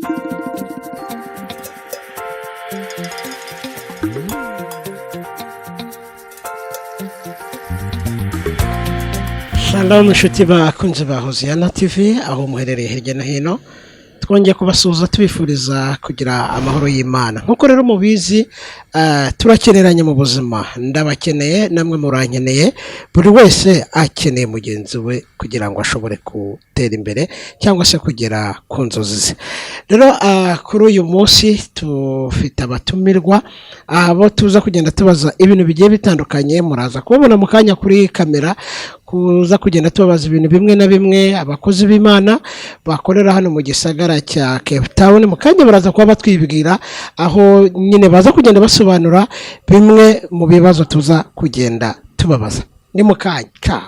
Shalom inshuti bakunze ba Hoziyana TV, aho muherereye hirya no hino, twongeye kubasuhuza tubifuriza kugira amahoro y'Imana. Nk'uko rero mubizi, turakeneranye mu buzima. Ndabakeneye, namwe murankeneye. Buri wese akeneye mugenzi we kugira ngo ashobore gutera imbere cyangwa se kugera ku nzozi ze. Rero kuri uyu munsi tufite abatumirwa abo tuza kugenda tubaza ibintu bigiye bitandukanye. Muraza kubabona mu kanya kuri kamera, kuza kugenda tubabaza ibintu bimwe na bimwe. Abakozi b'Imana bakorera hano mu gisagara cya Cape Town, mu kanya baraza kuba batwibwira, aho nyine baza kugenda basobanura bimwe mu bibazo tuza kugenda tubabaza. Ni mu kanya. Ciao.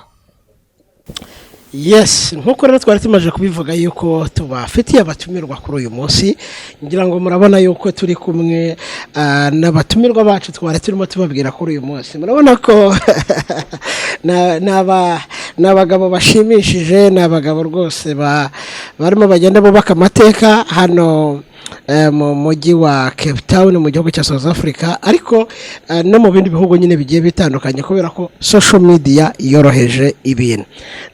Yes, nk'uko rero twari tumaze kubivuga yuko tubafitiye abatumirwa kuri uyu munsi, ngira ngo murabona yuko turi kumwe n'abatumirwa bacu twari turimo tubabwira kuri uyu munsi. Murabona ko ni abagabo bashimishije, ni abagabo rwose barimo bagenda bubaka amateka hano mu mujyi wa Cape Town mu gihugu cya South Africa, ariko no mu bindi bihugu nyine bigiye bitandukanye, kubera ko social media yoroheje ibintu.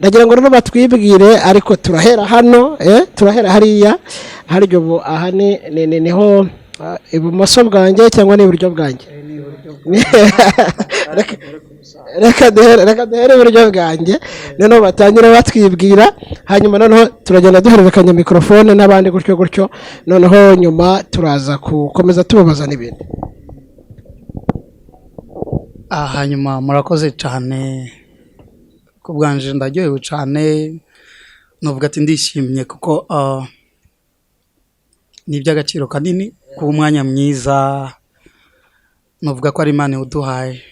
Ndagira ngo rero batwibwire, ariko turahera hano, turahera hariya harya. Ubu aha niho ibumoso bwanjye cyangwa ni iburyo bwanjye? Reka duhere iburyo bwanjye, noneho batangire batwibwira, hanyuma noneho turagenda duhererekanya mikorofone n'abandi gutyo gutyo, noneho nyuma turaza gukomeza tubabaza n'ibindi. Hanyuma murakoze cyane. Ku bwanje ndaryohewe cyane, nuvuga ati ndishimye kuko ni iby'agaciro kanini kuba umwanya mwiza, nuvuga ko ari Imana iwuduhaye.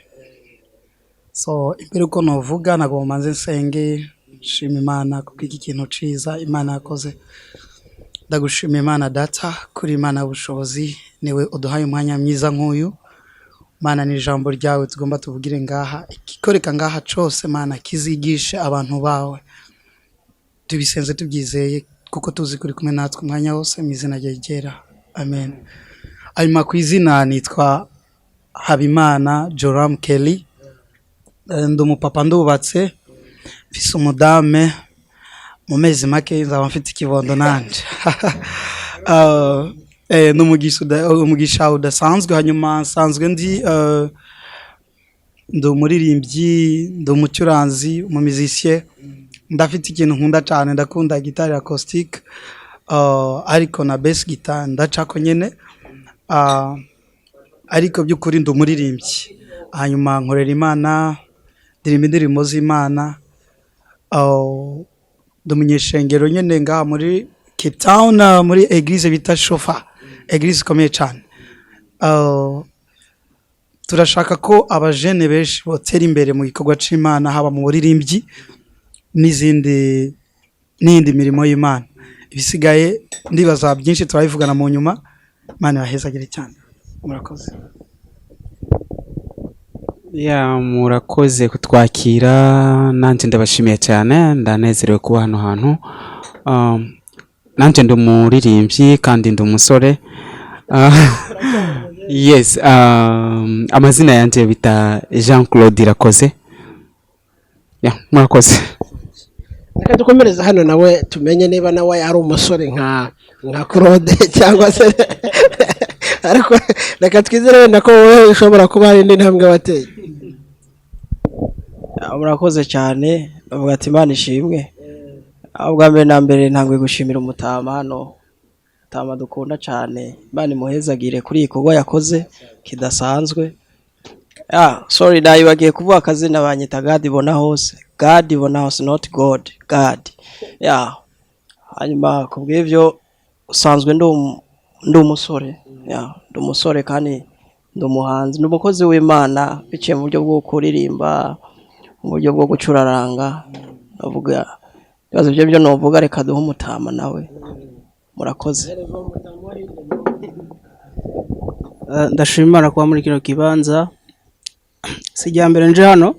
So imbere uko nuvuga, ntabwo manze nsenge nshima Imana kuko iki kintu ciza Imana yakoze. Ndagushima Imana Data kuri Imana y'ubushobozi, niwe uduhaye umwanya mwiza nk'uyu. Mana, ni ijambo ryawe tugomba tuvugire ngaha, ikikoreka ngaha cose Mana kizigishe abantu bawe. Tubisenze tubyizeye kuko tuzi kuri kumwe natwe umwanya wose, mu izina rya ryera, amen. Hanyuma ku izina nitwa Habimana Joram Kelly. Ndi umupapa, ndubatse, mfise umudame, mu mezi make nzaba mfite ikibondo nanje. Ni umugisha udasanzwe. Hanyuma nsanzwe ndi umuririmbyi, ndi umucuranzi, umumizisiye. Ndafite ikintu nkunda cyane, ndakunda gitari acoustic, ariko na bass guitar ndacako nyene. Ariko by'ukuri ndi umuririmbyi. Hanyuma nkorera Imana, ndirimba indirimbo z'Imana. Ndi umunyeshengero nyene ngaha muri Cape Town, muri église bita Shofa, église ikomeye cyane. Turashaka ko abajene benshi botera imbere mu gikorwa c'Imana, haba mu buririmbyi n'izindi n'iyindi mirimo y'Imana. Ibisigaye ndibaza byinshi turabivugana mu nyuma. Imana ibahezagire cyane, murakoze. Ya, murakoze kutwakira. Nanjye ndabashimiye cyane, ndanezerewe kuba hano hantu. Nanjye ndi umuririmbyi kandi ndi umusore. Yes, amazina yanjye bita Jean Claude Irakoze. Ya, murakoze. Reka dukomereze hano nawe, tumenye niba nawe ari umusore nka Claude cyangwa se, ariko reka twizere wenda ko wowe ushobora kuba hari indi ntambwe wateye. Murakoze cyane. Bavuga ati Imana ishimwe. Bwa mbere na mbere ntangwe gushimira umutama hano, mutama dukunda cyane. Imana imuhezagire kuri iyi gikorwa yakoze kidasanzwe. Sorry, nayibagiye kuvuga akazina. Banyita Gad ibona hose, Gad ibona hose, not God, Gad. Yeah, hanyuma kubw'ivyo usanzwe ndi umusore. Yeah, ndi umusore kandi ndi umuhanzi, ndi umukozi w'Imana biciye mu buryo bwo kuririmba, mu buryo bwo gucuraranga. Ndavuga ibibazo byo byo novuga, reka duhe umutama nawe. Murakoze. Ndashima Imana kuba muri kino kibanza. Si irya mbere nje hano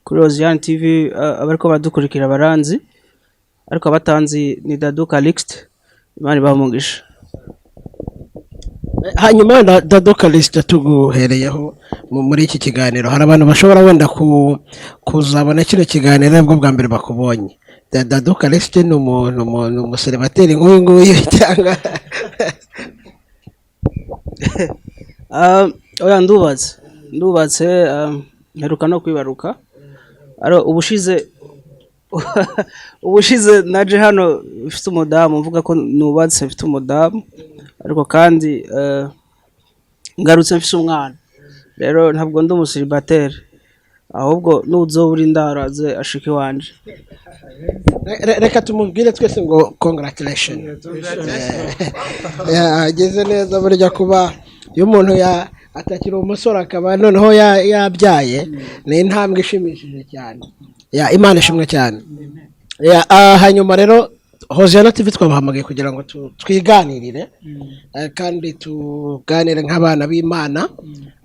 kuri Hoziyana TV. Abariko baradukurikira baranzi, ariko abatanzi ni Dadu Calixte. Imana ibahe umugisha. Hanyuma wenda Dado Calixte, tuguhereyeho muri iki kiganiro, hari abantu bashobora wenda kuzabona kino kiganiro aribwo bwa mbere bakubonye. Dado Calixte ni umuseribateri nk'uyu nguyu cyangwa? Oya, ndubatse, mperuka no kwibaruka. Aro ubushize naje hano mfite umudamu, mvuga ko nubatse, mfite umudamu, ariko kandi ngarutse mfise umwana. Rero ntabwo ndi umuseribateri, ahubwo n'uzobura indaro aze ashika iwanje. Reka tumubwire twese ngo congratulation. Ageze neza. Burya kuba iyo umuntu atakiri umusore akaba noneho yabyaye ni intambwe ishimishije cyane. Ya, Imana ishimwe cyane. Ya, hanyuma rero Hoziyana TV twabahamagaye kugira ngo twiganirire, kandi tuganire nk'abana b'Imana.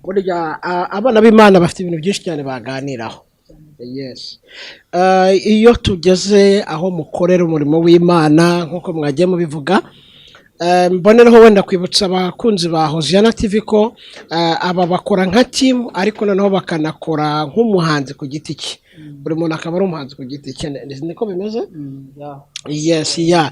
Burya abana b'Imana bafite ibintu byinshi cyane baganiraho. Yes. Iyo tugeze aho mukorera umurimo w'Imana nk'uko mwagiye mubivuga, mbonereho wenda kwibutsa abakunzi ba Hoziyana TV ko aba bakora nka team, ariko noneho bakanakora nk'umuhanzi ku giti cye, buri muntu akaba ari umuhanzi ku giti cye. Niko bimeze? Yes, ya.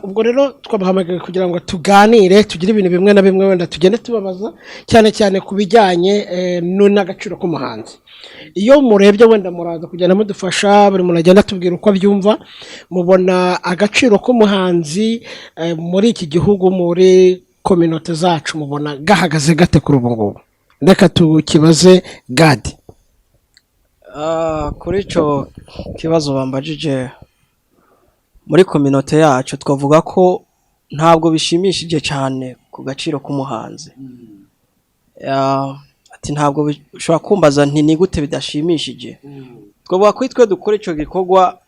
Ubwo rero twabahamagaye kugira ngo tuganire, tugire ibintu bimwe na bimwe wenda tugende tubabaza, cyane cyane ku bijyanye n'agaciro k'umuhanzi. Iyo murebye, wenda muraza kugenda mudufasha, buri muntu agenda atubwira uko abyumva. Mubona agaciro k'umuhanzi muri iki gihugu, muri communauté zacu, mubona gahagaze gate kuri ubu ngubu? Reka tukibaze Gadi. Kuri ico kibazo bambajije, muri communauté yacu twavuga ko ntabwo bishimishije cyane ku gaciro k'umuhanzi. Ati ntabwo ushobora kumbaza nti ni gute bidashimishije? Twavuga ko twe dukora ico gikorwa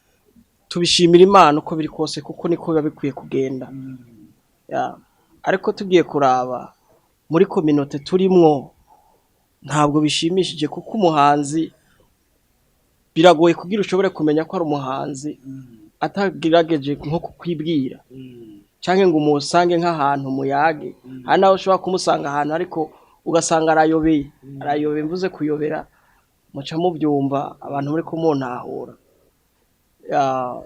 tubishimira Imana uko biri kose, kuko niko biba bikwiye kugenda. Ariko tugiye kuraba muri communauté turimwo, ntabwo bishimishije, kuko umuhanzi biragoye kugira ushobore kumenya ko ari umuhanzi atagerageje nko kukwibwira canke ngo umusange nk'ahantu muyage. Hari naho ushobora kumusanga ahantu, ariko ugasanga arayobeye. Arayobeye, mvuze kuyobera muca mubyumva, abantu muri kumuntahura.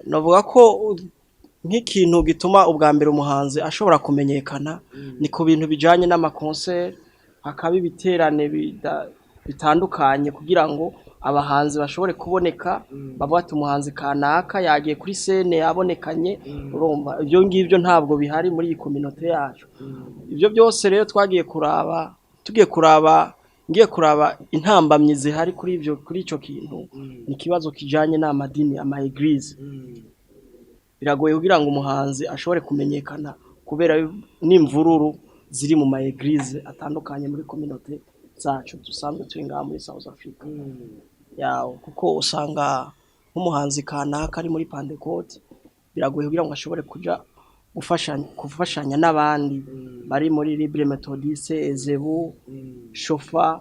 Navuga ko nk'ikintu gituma ubwa mbere umuhanzi ashobora kumenyekana ni ku bintu bijanye n'ama concert, hakaba ibiterane bitandukanye kugira ngo abahanzi bashobore kuboneka, bavuga ati umuhanzi kanaka yagiye kuri scène, yabonekanye. Urumva ibyo ngibyo ntabwo bihari muri iyi communauté yacu. Ibyo byose rero twagiye kuraba, tugiye kuraba, ngiye kuraba intambamyi zihari kuri ibyo, kuri ico kintu, ni ikibazo kijanye n'amadini, ama église. Biragoye kugira ngo umuhanzi ashobore kumenyekana kubera n'imvururu ziri mu ma église atandukanye muri communauté zacu dusanzwe turi ngaha muri South Africa yawo, kuko usanga nk'umuhanzi kanaka ari muri Pentecôte, biragoye kugira ngo ashobore kuja gufashanya n'abandi bari muri Libre Methodiste, Ezebu, Shofa,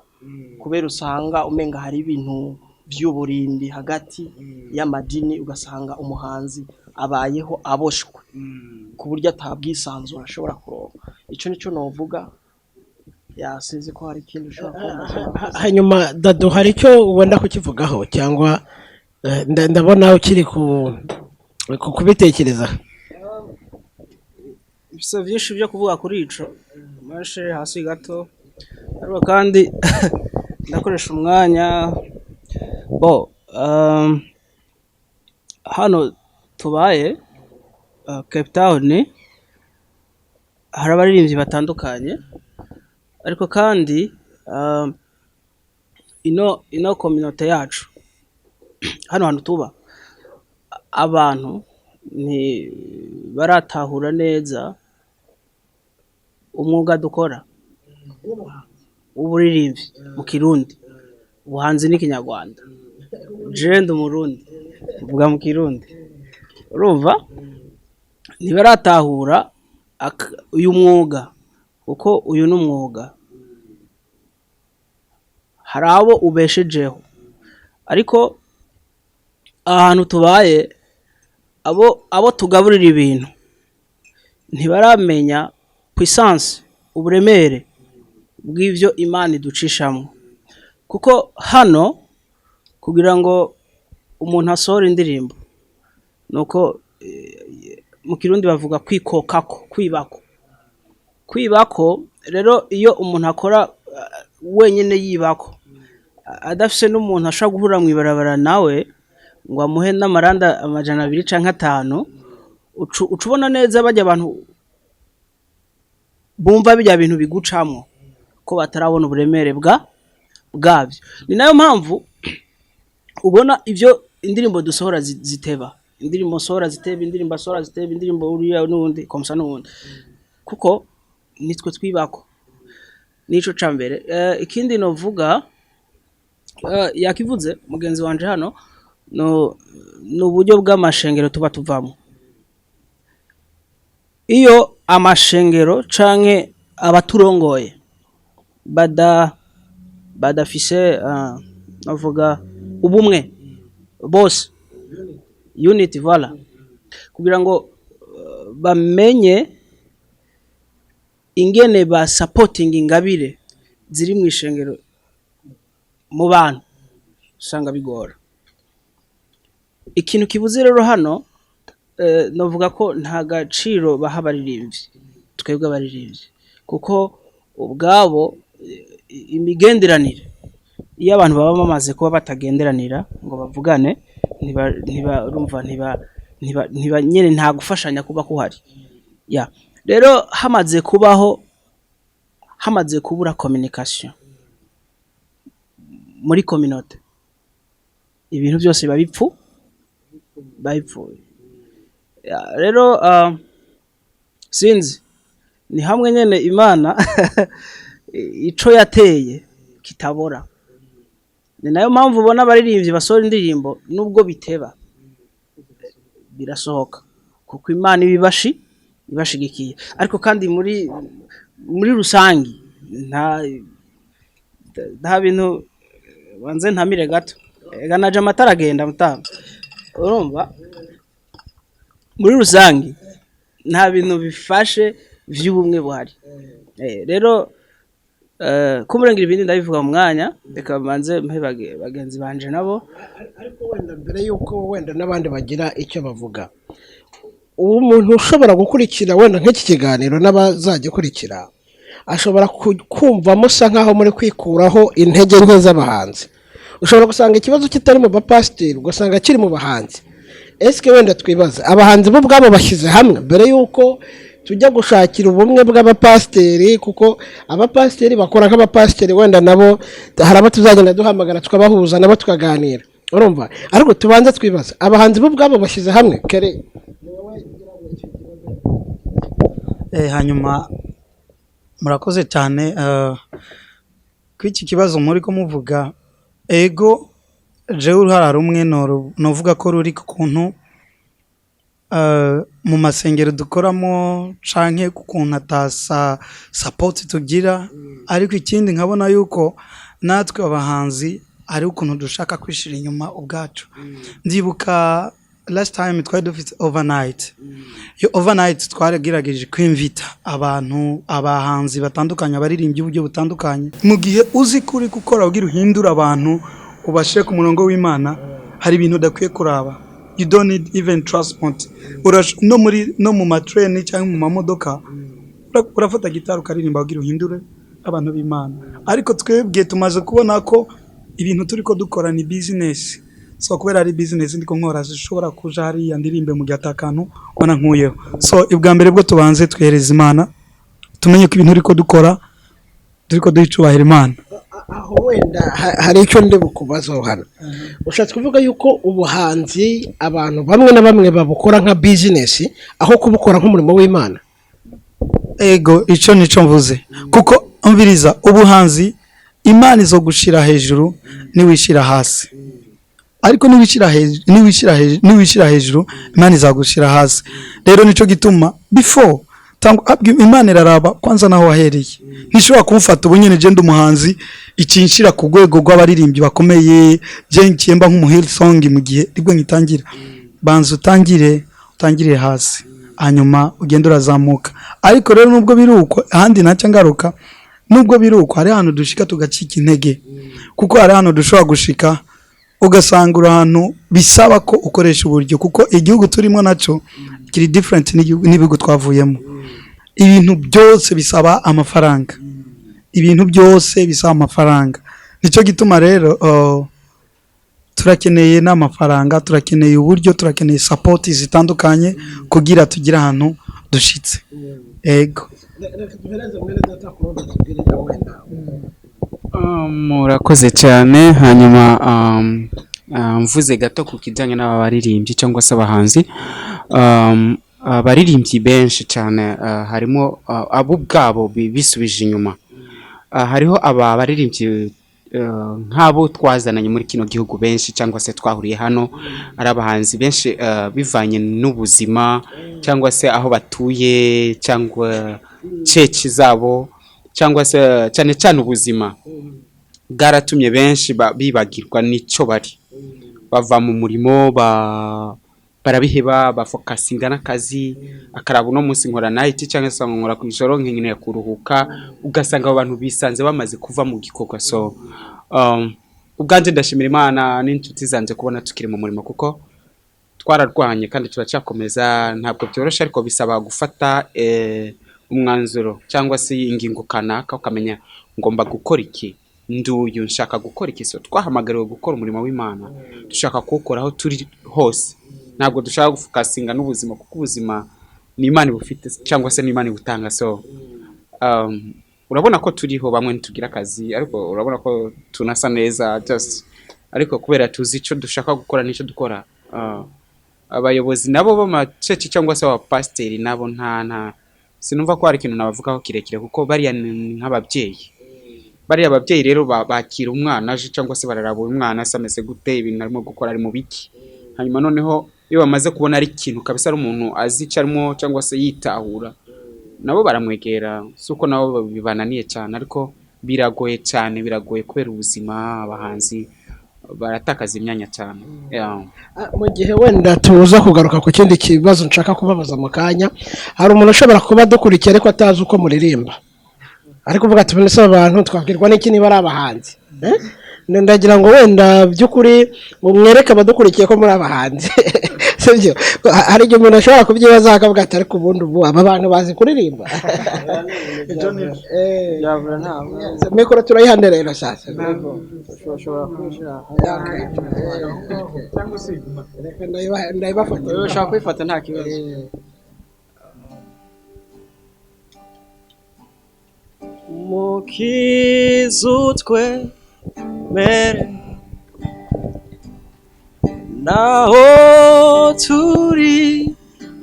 kubera usanga umenga hari ibintu vy'uburimbi hagati y'amadini, ugasanga umuhanzi abayeho aboshwe ku buryo atabwisanzura ashobora kuronka. Ico nico novuga. Yasinzi ko hari ikindi ushobora kumbaza. Hanyuma Dado, hari icyo wenda kukivugaho cyangwa ndabona ukiri kubitekereza? Ibisa byinshi byo kuvuga kuri ico mashe hasi gato, ariko kandi ndakoresha umwanya bo hano tubaye, Cape Town, hari abaririmbyi batandukanye, ariko kandi ino communauté yacu hano hantu tuba, abantu ntibaratahura neza umwuga dukora w'uburirimbyi mu Kirundi. Ubuhanzi n'ikinyarwanda, je ndi Umurundi, mvuga mu Kirundi. Urumva ntibaratahura uyu mwuga, kuko uyu ni umwuga, hari abo ubeshejeho. Ariko ahantu tubaye, abo tugaburira ibintu ntibaramenya puissance, uburemere. bw'ivyo Imana iducishamo, kuko hano kugira ngo umuntu asohore indirimbo nuko mu Kirundi bavuga kwikokako, kwibako. Kwibako rero, iyo umuntu akora wenyine yibako, adafise n'umuntu ashobora guhura mw'ibarabara nawe ngo amuhe n'amaranda 200 canke 5, uca ubona neza barya abantu bumva birya bintu bigucamwo ko batarabona uburemere bwabyo. Ni nayo mpamvu ubona ivyo indirimbo dusohora ziteba, indirimbo sohora ziteba, indirimbo sohora ziteba, indirimbo uriya n'uwundi komsa n'uwundi, kuko nitwe twibako. Nico ca mbere. Ikindi novuga, yakivuze mugenzi wanje hano, no ni uburyo bw'amashengero tuba tuvamo. Iyo amashengero canke abaturongoye badafise navuga ubumwe bose, unity, voilà, kugira ngo bamenye ingene ba supporting ingabire ziri mu ishengero mu bantu, usanga bigora. Ikintu kibuze rero hano, novuga ko nta gaciro baha abaririmbyi, twebwe abaririmbyi, kuko ubwabo imigenderanire, iyo abantu baba bamaze kuba batagenderanira ngo bavugane, ntiba urumva ntiba nyene nta gufashanya kuba kuhari. Ya rero hamaze kubaho, hamaze kubura communication muri communauté, ibintu byose biba bipfuye. Ya, rero sinzi, ni hamwe nyene Imana ico yateye kitabora. Ni nayo mpamvu ubona abaririmbyi basohora indirimbo, nubwo biteba birasohoka, kuko Imana ibashigikiye. Ariko kandi muri rusangi nta bintu. Banze ntamire gato, ega naje amatara agenda mutamba. Urumva, muri rusangi nta bintu bifashe vy'ubumwe buhari. Rero kumurengera ibindi ndabivuga mu mwanya, reka banze mpe bagenzi banje nabo. Ariko wenda mbere y'uko wenda n'abandi bagira icyo bavuga, ubu umuntu ushobora gukurikira wenda nk'iki kiganiro n'abazagikurikira ashobora kumva musa nk'aho muri kwikuraho intege nke z'abahanzi. Ushobora gusanga ikibazo kitari mu bapasiteri, ugasanga kiri mu bahanzi. Esike wenda twibaza, abahanzi bo ubwabo bashyize hamwe mbere y'uko tujya gushakira ubumwe bw'abapasiteri? Kuko abapasiteri bakora nk'abapasiteri, wenda nabo hari abo tuzagenda duhamagara tukabahuza nabo tukaganira, urumva? Ariko tubanze twibaza, abahanzi bo ubwabo bashyize hamwe kere? Hanyuma murakoze cyane kuri iki kibazo muri ko muvuga. Ego, jewe uruhara rumwe novuga ko ruri ku kuntu mu masengero dukoramo canke ku kuntu atasa support tugira, ariko ikindi nkabona yuko natwe abahanzi hari ukuntu dushaka kwishira inyuma ubwacu. Ndibuka last time twari dufite overnight. Iyo overnight twaragerageje kwimvita abantu, abahanzi batandukanye, abaririmbyi uburyo butandukanye. Mu gihe uzi ko uri gukora kugira uhindure abantu, ubashyire ku murongo w'Imana, hari ibintu udakwiye kuraba. You don't need even transport. No muri no mu matreni cyangwa mu mamodoka, urafata gitari ukaririmba kugira uhindure abantu b'Imana. Ariko twebwe tumaze kubona ko ibintu turi ko dukora ni business. So kubera ari business ndiko nkora, zishobora kuja hariya ndirimbe mu gihe atakantu ubona nkuyeho. So ibwa mbere bwo tubanze twihereza Imana, tumenye ko ibintu turiko dukora turiko duha icubahiro Imana. Aho wenda hari icyo ndi bukubazaho hano. Ushatse kuvuga yuko ubuhanzi abantu bamwe na bamwe babukora nka business aho kubukora nk'umurimo w'Imana? Ego, ico nico mvuze, kuko umviriza, ubuhanzi Imana izogushira hejuru niwishira hasi, ariko niwishira hejuru Imana izagushira hasi. Rero nico gituma before tangwa Imana iraraba kwanza naho wahereye. Ntishobora kumufata ubu nyene je ndi umuhanzi ikinshira ku rwego rw'abaririmbyi bakomeye, je nkemba nk'umu Hillsong mu gihe nibwo ngitangira. Banza utangire hasi, hanyuma ugende urazamuka. Ariko rero nubwo biri uko, ahandi nacyo ngaruka Nubwo biri uko, hari ahantu dushika tugacika intege, kuko hari ahantu dushobora gushika ugasanga uri ahantu bisaba ko ukoresha uburyo, kuko igihugu turimo naco kiri different n'ibihugu twavuyemo. Ibintu byose bisaba amafaranga, ibintu byose bisaba amafaranga. Nicyo gituma rero turakeneye n'amafaranga, turakeneye uburyo, turakeneye support zitandukanye kugira tugire ahantu dushitse. Ego. Reka duhereze mwene data Claude atubwire nawe wenda. Murakoze cyane. Hanyuma mvuze gato ku kijyanye n'aba baririmbyi cyangwa se abahanzi. Abaririmbyi benshi cyane, harimo abo ubwabo bisubije inyuma. Hariho aba baririmbyi nk'abo twazananye muri kino gihugu benshi, cyangwa se twahuriye hano ari abahanzi benshi, bivanye n'ubuzima cyangwa se aho batuye cyangwa church zabo, cyangwa se cyane cyane ubuzima bwaratumye benshi bibagirwa n'icyo bari, bava mu murimo, barabiheba, bafocusinga n'akazi. Akaraba uno munsi nkora night cyangwa se nkora ku ijoro, nkeneye kuruhuka. Ugasanga abo bantu bisanze bamaze kuva mu gikorwa. So ubwanjye ndashimira Imana n'inshuti zanjye kubona tukiri mu murimo, kuko twararwanye kandi turacyakomeza. Ntabwo byoroshye, ariko bisaba gufata umwanzuro cyangwa se ingingo kanaka, ukamenya ngomba gukora iki, nduyu nshaka gukora iki. So twahamagariwe gukora umurimo w'Imana, dushaka kuwukora aho turi hose. Ntabwo dushaka gufocusinga n'ubuzima, kuko ubuzima ni Imana ibufite cyangwa se ni Imana ibutanga. So urabona ko turiho, bamwe ntitugira akazi, ariko urabona ko tunasa neza, just ariko kubera tuzi icyo dushaka gukora n'icyo dukora. Abayobozi nabo b'amachurch cyangwa se abapasiteri nabo, nta sinumva ko hari ikintu nabavugaho kirekire, kuko bariya ni nk'ababyeyi. Bariya ababyeyi rero bakira umwana aje, cyangwa se bararaba uyu mwana asa ameze gute, ibintu arimo gukora ari mu biki. Hanyuma noneho iyo bamaze kubona ari ikintu kabisa, ari umuntu azi icyo arimo cyangwa se yitahura, nabo baramwegera. Si uko nabo bibananiye cyane, ariko biragoye cyane, biragoye kubera ubuzima. Abahanzi baratakaza imyanya cyane. Yeah. Mu gihe wenda tuza kugaruka ku kindi kibazo nshaka kubabaza mu kanya, hari umuntu ushobora kuba adukurikiye ariko atazi uko muririmba, ariko uvuga ati: "Mbese aba bantu twabwirwa n'iki niba ari abahanzi?" Eh? Ndagira ngo wenda by'ukuri mwereke abadukurikiye ko muri abahanzi, sibyo? Hari igihe umuntu ashobora kubyibaza akavuga ati: "Ariko ubundi ubu aba bantu bazi kuririmba?" Byavura ntabwo. Mikoro turayihande rero sasa. Ushobora kwinjira. Reka ndayibafatira. Ushobora kuyifata, nta kibazo. Mukiza utwemere naho turi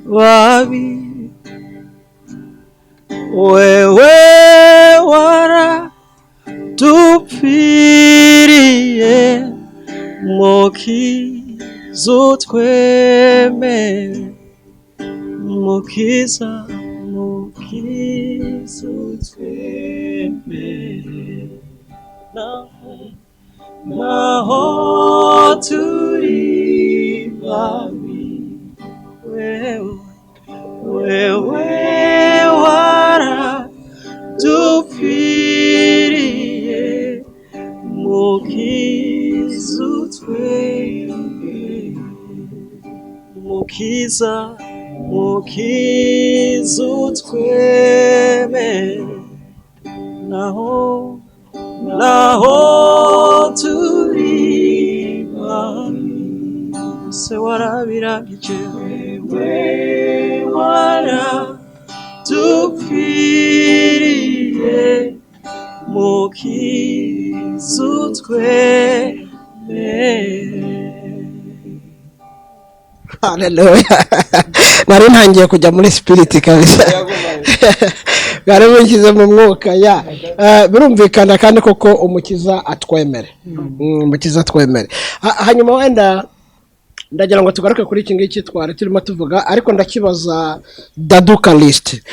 babi, wewe waradupfiriye. Mukiza utwemere, Mukiza, Mukiza utwemere naho turi babi, wewe, wewe waradupfiriye. Mukiza utwemere, Mukiza, Mukiza utwemere naho turi babi, se warabirangije, wewe waradupfiriye. Mukiza utwemere. Haleluya! Nari ntangiye kujya muri spirit kabisa, bwari bunshyize mu mwuka ya. Birumvikana kandi koko, Umukiza atwemere. Umukiza atwemere. Hanyuma wenda ndagira ngo tugaruke kuri iki ngiki twari turimo tuvuga, ariko ndakibaza Daduka Lisite.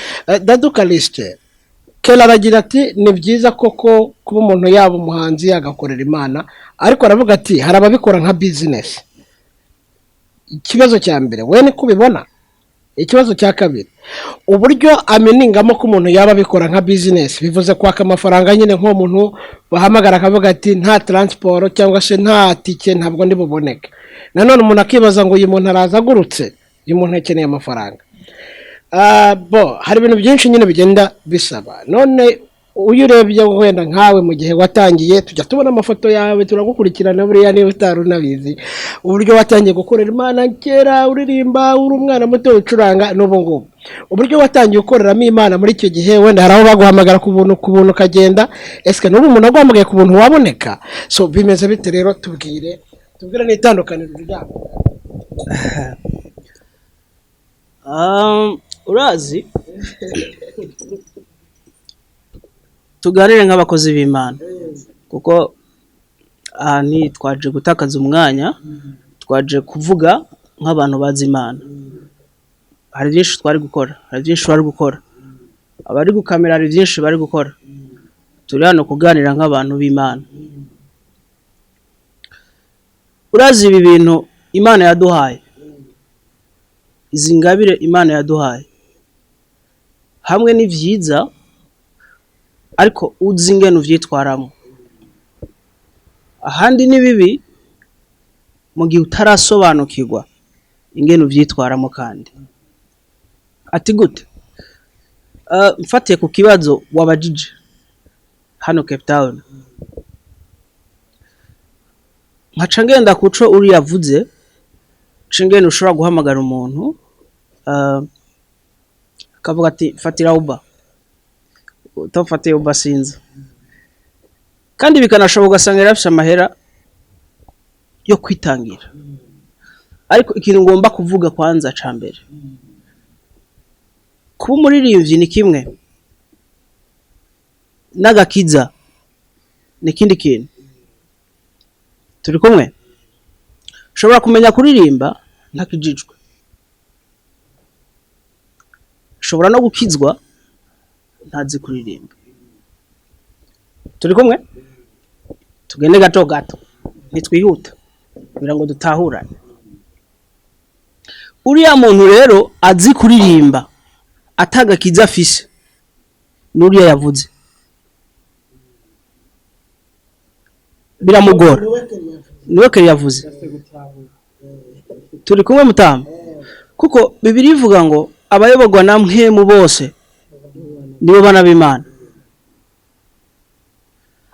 Daduka Lisite kera aragira ati: "Ni byiza koko kuba umuntu yaba umuhanzi agakorera Imana," ariko aravuga ati: "Hari ababikora nka business." Ikibazo cya mbere, we niko ubibona? Ikibazo cya kabiri, uburyo aminingamo ko umuntu yaba abikora nka business, bivuze kwaka amafaranga nyine, nk'uwo muntu bahamagara akavuga ati nta transport cyangwa se nta tike ntabwo ndi buboneke. Nanone umuntu akibaza ngo uyu muntu araza agurutse, uyu muntu akeneye amafaranga. Bo hari ibintu byinshi nyine bigenda bisaba. None uyu urebye wenda nkawe mu gihe watangiye, tujya tubona amafoto yawe, turagukurikirana buriya niba utari unabizi, uburyo watangiye gukorera Imana kera uririmba uri umwana muto ucuranga, n'ubu ngubu uburyo watangiye gukoreramo Imana muri icyo gihe, wenda hari aho baguhamagara ku buntu, ku buntu ukagenda. Ese n'ubu umuntu aguhamagaye ku buntu waboneka? So bimeze bite rero? Tubwire, tubwire n'itandukaniro ryabo. Urazi tuganire nk'abakozi b'Imana, kuko aha ntitwaje gutakaza umwanya, twaje kuvuga nk'abantu bazi Imana. Hari byinshi twari gukora, hari byinshi bari gukora, abari gukamera hari byinshi bari gukora. Turi hano kuganira nk'abantu b'Imana. Urazi ibi bintu Imana yaduhaye, izi ngabire Imana yaduhaye hamwe ni vyiza, ariko uzi ingene uvyitwaramo. Ahandi ni bibi mu gihe utarasobanukirwa ingene uvyitwaramo. Kandi ati gute? Mfatiye ku kibazo wabajije hano Cape Town, nkaca ngenda kuco uri yavuze ngene ushobora guhamagara umuntu, akavuga ati fatira Uber, utafatiye Uber sinza. Kandi bikanashoboka ugasanga yari afise amahera yo kwitangira. Ariko ikintu ngomba kuvuga kwanza ca mbere, kuba umuririmbyi ni kimwe, n'agakiza ni ikindi kintu. Turi kumwe? Ushobora kumenya kuririmba ntakijijwe, ushobora no gukizwa ntazi kuririmba. Turi kumwe? Tugende gato gato, ntitwihuta kugira ngo dutahurane. Uriya muntu rero azi kuririmba atagakiza afise, n'uriya yavuze biramugora, niwe kare yavuze. Turi kumwe mutamba? Kuko Bibiliya ivuga ngo abayoborwa na mpwemu bose nibo bana b'Imana.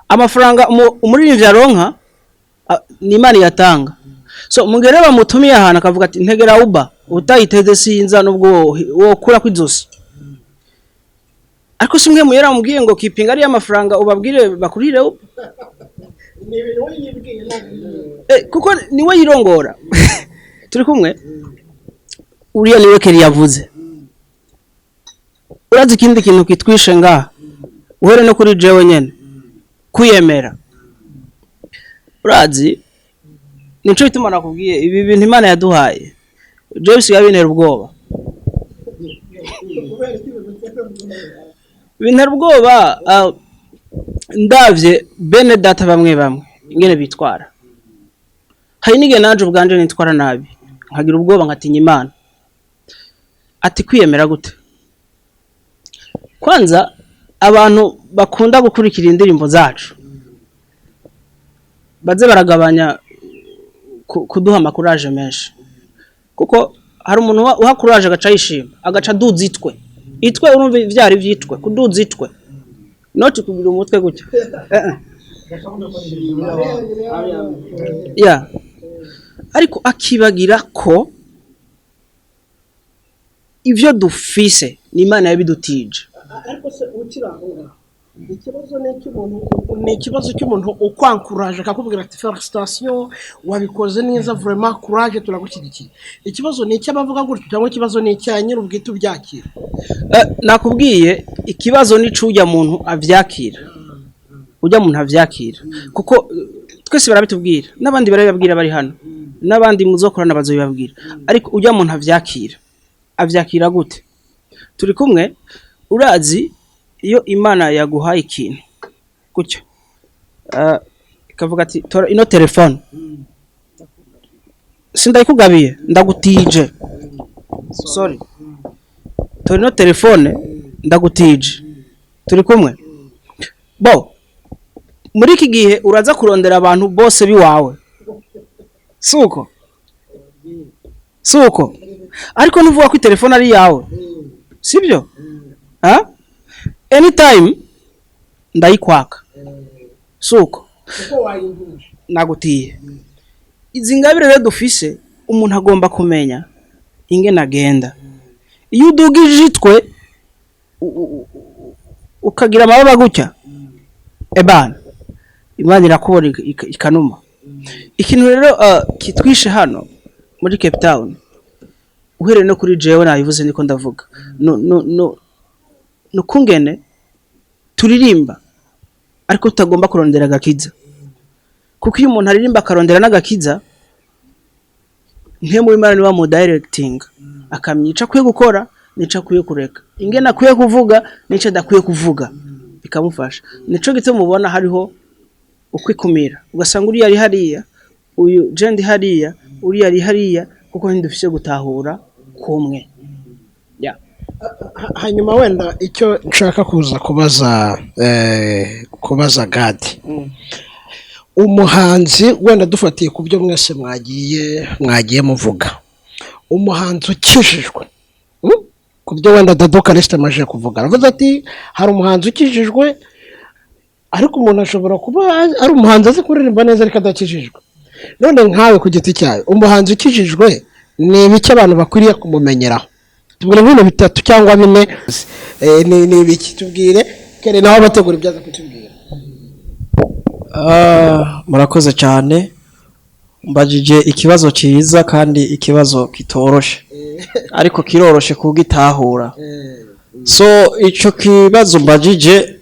Amafaranga umuririmbyi aronka ni Imana iyatanga. So mugere bamutumiye ahantu akavuga ati ntegera Uber, utayiteze sinza nubwo wokura kw'izosi. Ariko si mwe yaramubwiye ngo kipinga ariya mafaranga ubabwire bakurire Uber? Kuko niwe yirongora. Turi kumwe? Uriya niwe keri yavuze. Urazi ikindi kintu kitwishe ngaha, uhere no kuri jewe nyene, kwiyemera. Urazi nico bituma nakubwiye ibi bintu Imana yaduhaye, jewe bisigaye bintera ubwoba, bintera ubwoba. Ndavye bene data bamwe bamwe ingene bitwara, hari n'igihe nanje ubwanje nitwara nabi nkagira ubwoba nkatinya Imana. Ati kwiyemera gute? Kwanza abantu bakunda gukurikira indirimbo zacu baze baragabanya kuduha amakuraje menshi, kuko hari umuntu uha kuraje agaca yishima, agaca aduza itwe itwe, urumva ivyari vyitwe kuduza itwe, noti kugira umutwe gutya. Ya, ariko akibagira ko ivyo dufise ni Imana yabidutije. Ariko se ukiri aho ngaho, ikibazo ni icy'umuntu, ni ikibazo cy'umuntu ukwankuraje akakubwira ati félicitations, wabikoze neza, vraiment courage, turagushyigikiye. Ikibazo ni icy'abavuga gutyo cyangwa ikibazo ni icya nyir'ubwite ubyakira? Nakubwiye ikibazo ni c'ujya muntu avyakira, ujya muntu avyakira, kuko twese barabitubwira, n'abandi barabibabwira bari hano, n'abandi muzokorana bazobibabwira, ariko ujya muntu avyakira, avyakira gute? Turi kumwe? Urazi iyo Imana yaguhaye ikintu gutyo, ikavuga ati tora ino telefone, sindayikugabiye ndagutije, sorry. Tori no telefone ndagutije, turi kumwe. Bo muri iki gihe uraza kurondera abantu bose biwawe, suko suko, ariko nuvuga ko telefone ari yawe, sibyo? Ha, anytime ndayikwaka, suko nagutiye. Izi ngabire rero dufise, umuntu agomba kumenya ingene agenda. Iyo udugije itwe ukagira amababa gutya, ebana, Imana irakubona ikanuma. Ikintu rero kitwishe hano muri Cape Town, uhereye no kuri jewe nabivuze, niko ndavuga, no no no nukungene turirimba ariko tutagomba kurondera agakiza, kuko iyo umuntu aririmba akarondera n'agakiza, mpemu w'Imana niwe mu directing, akamenya ico akwiye gukora n'ico akwiye kureka, ingene akwiye kuvuga n'ico adakwiye kuvuga, bikamufasha. Nico gituma mubona hariho ukwikumira, ugasanga uriya ari hariya, uyu je ndi hariya, uriya ari hariya, kuko ntidufise gutahura kumwe. Yeah. Hanyuma wenda icyo nshaka kuza kubaza, kubaza Gadi, umuhanzi, wenda dufatiye ku byo mwese mwagiye muvuga, umuhanzi ukijijwe, Ku byo wenda Dado Karisita amaze kuvuga, aravuze ati hari umuhanzi ukijijwe, ariko umuntu ashobora kuba ari umuhanzi azi kuririmba neza ariko adakijijwe. None nkawe ku giti cyawe, umuhanzi ukijijwe ni ibiki abantu bakwiriye kumumenyeraho? Tubwire nk'ibintu bitatu cyangwa bine. Ni ibiki? Tubwire kere nawe bategura ibyo aza kutubwira. Ah, murakoze cyane, mbajije ikibazo cyiza kandi ikibazo kitoroshe, ariko kiroroshe kugitahura. So ico kibazo mbajije,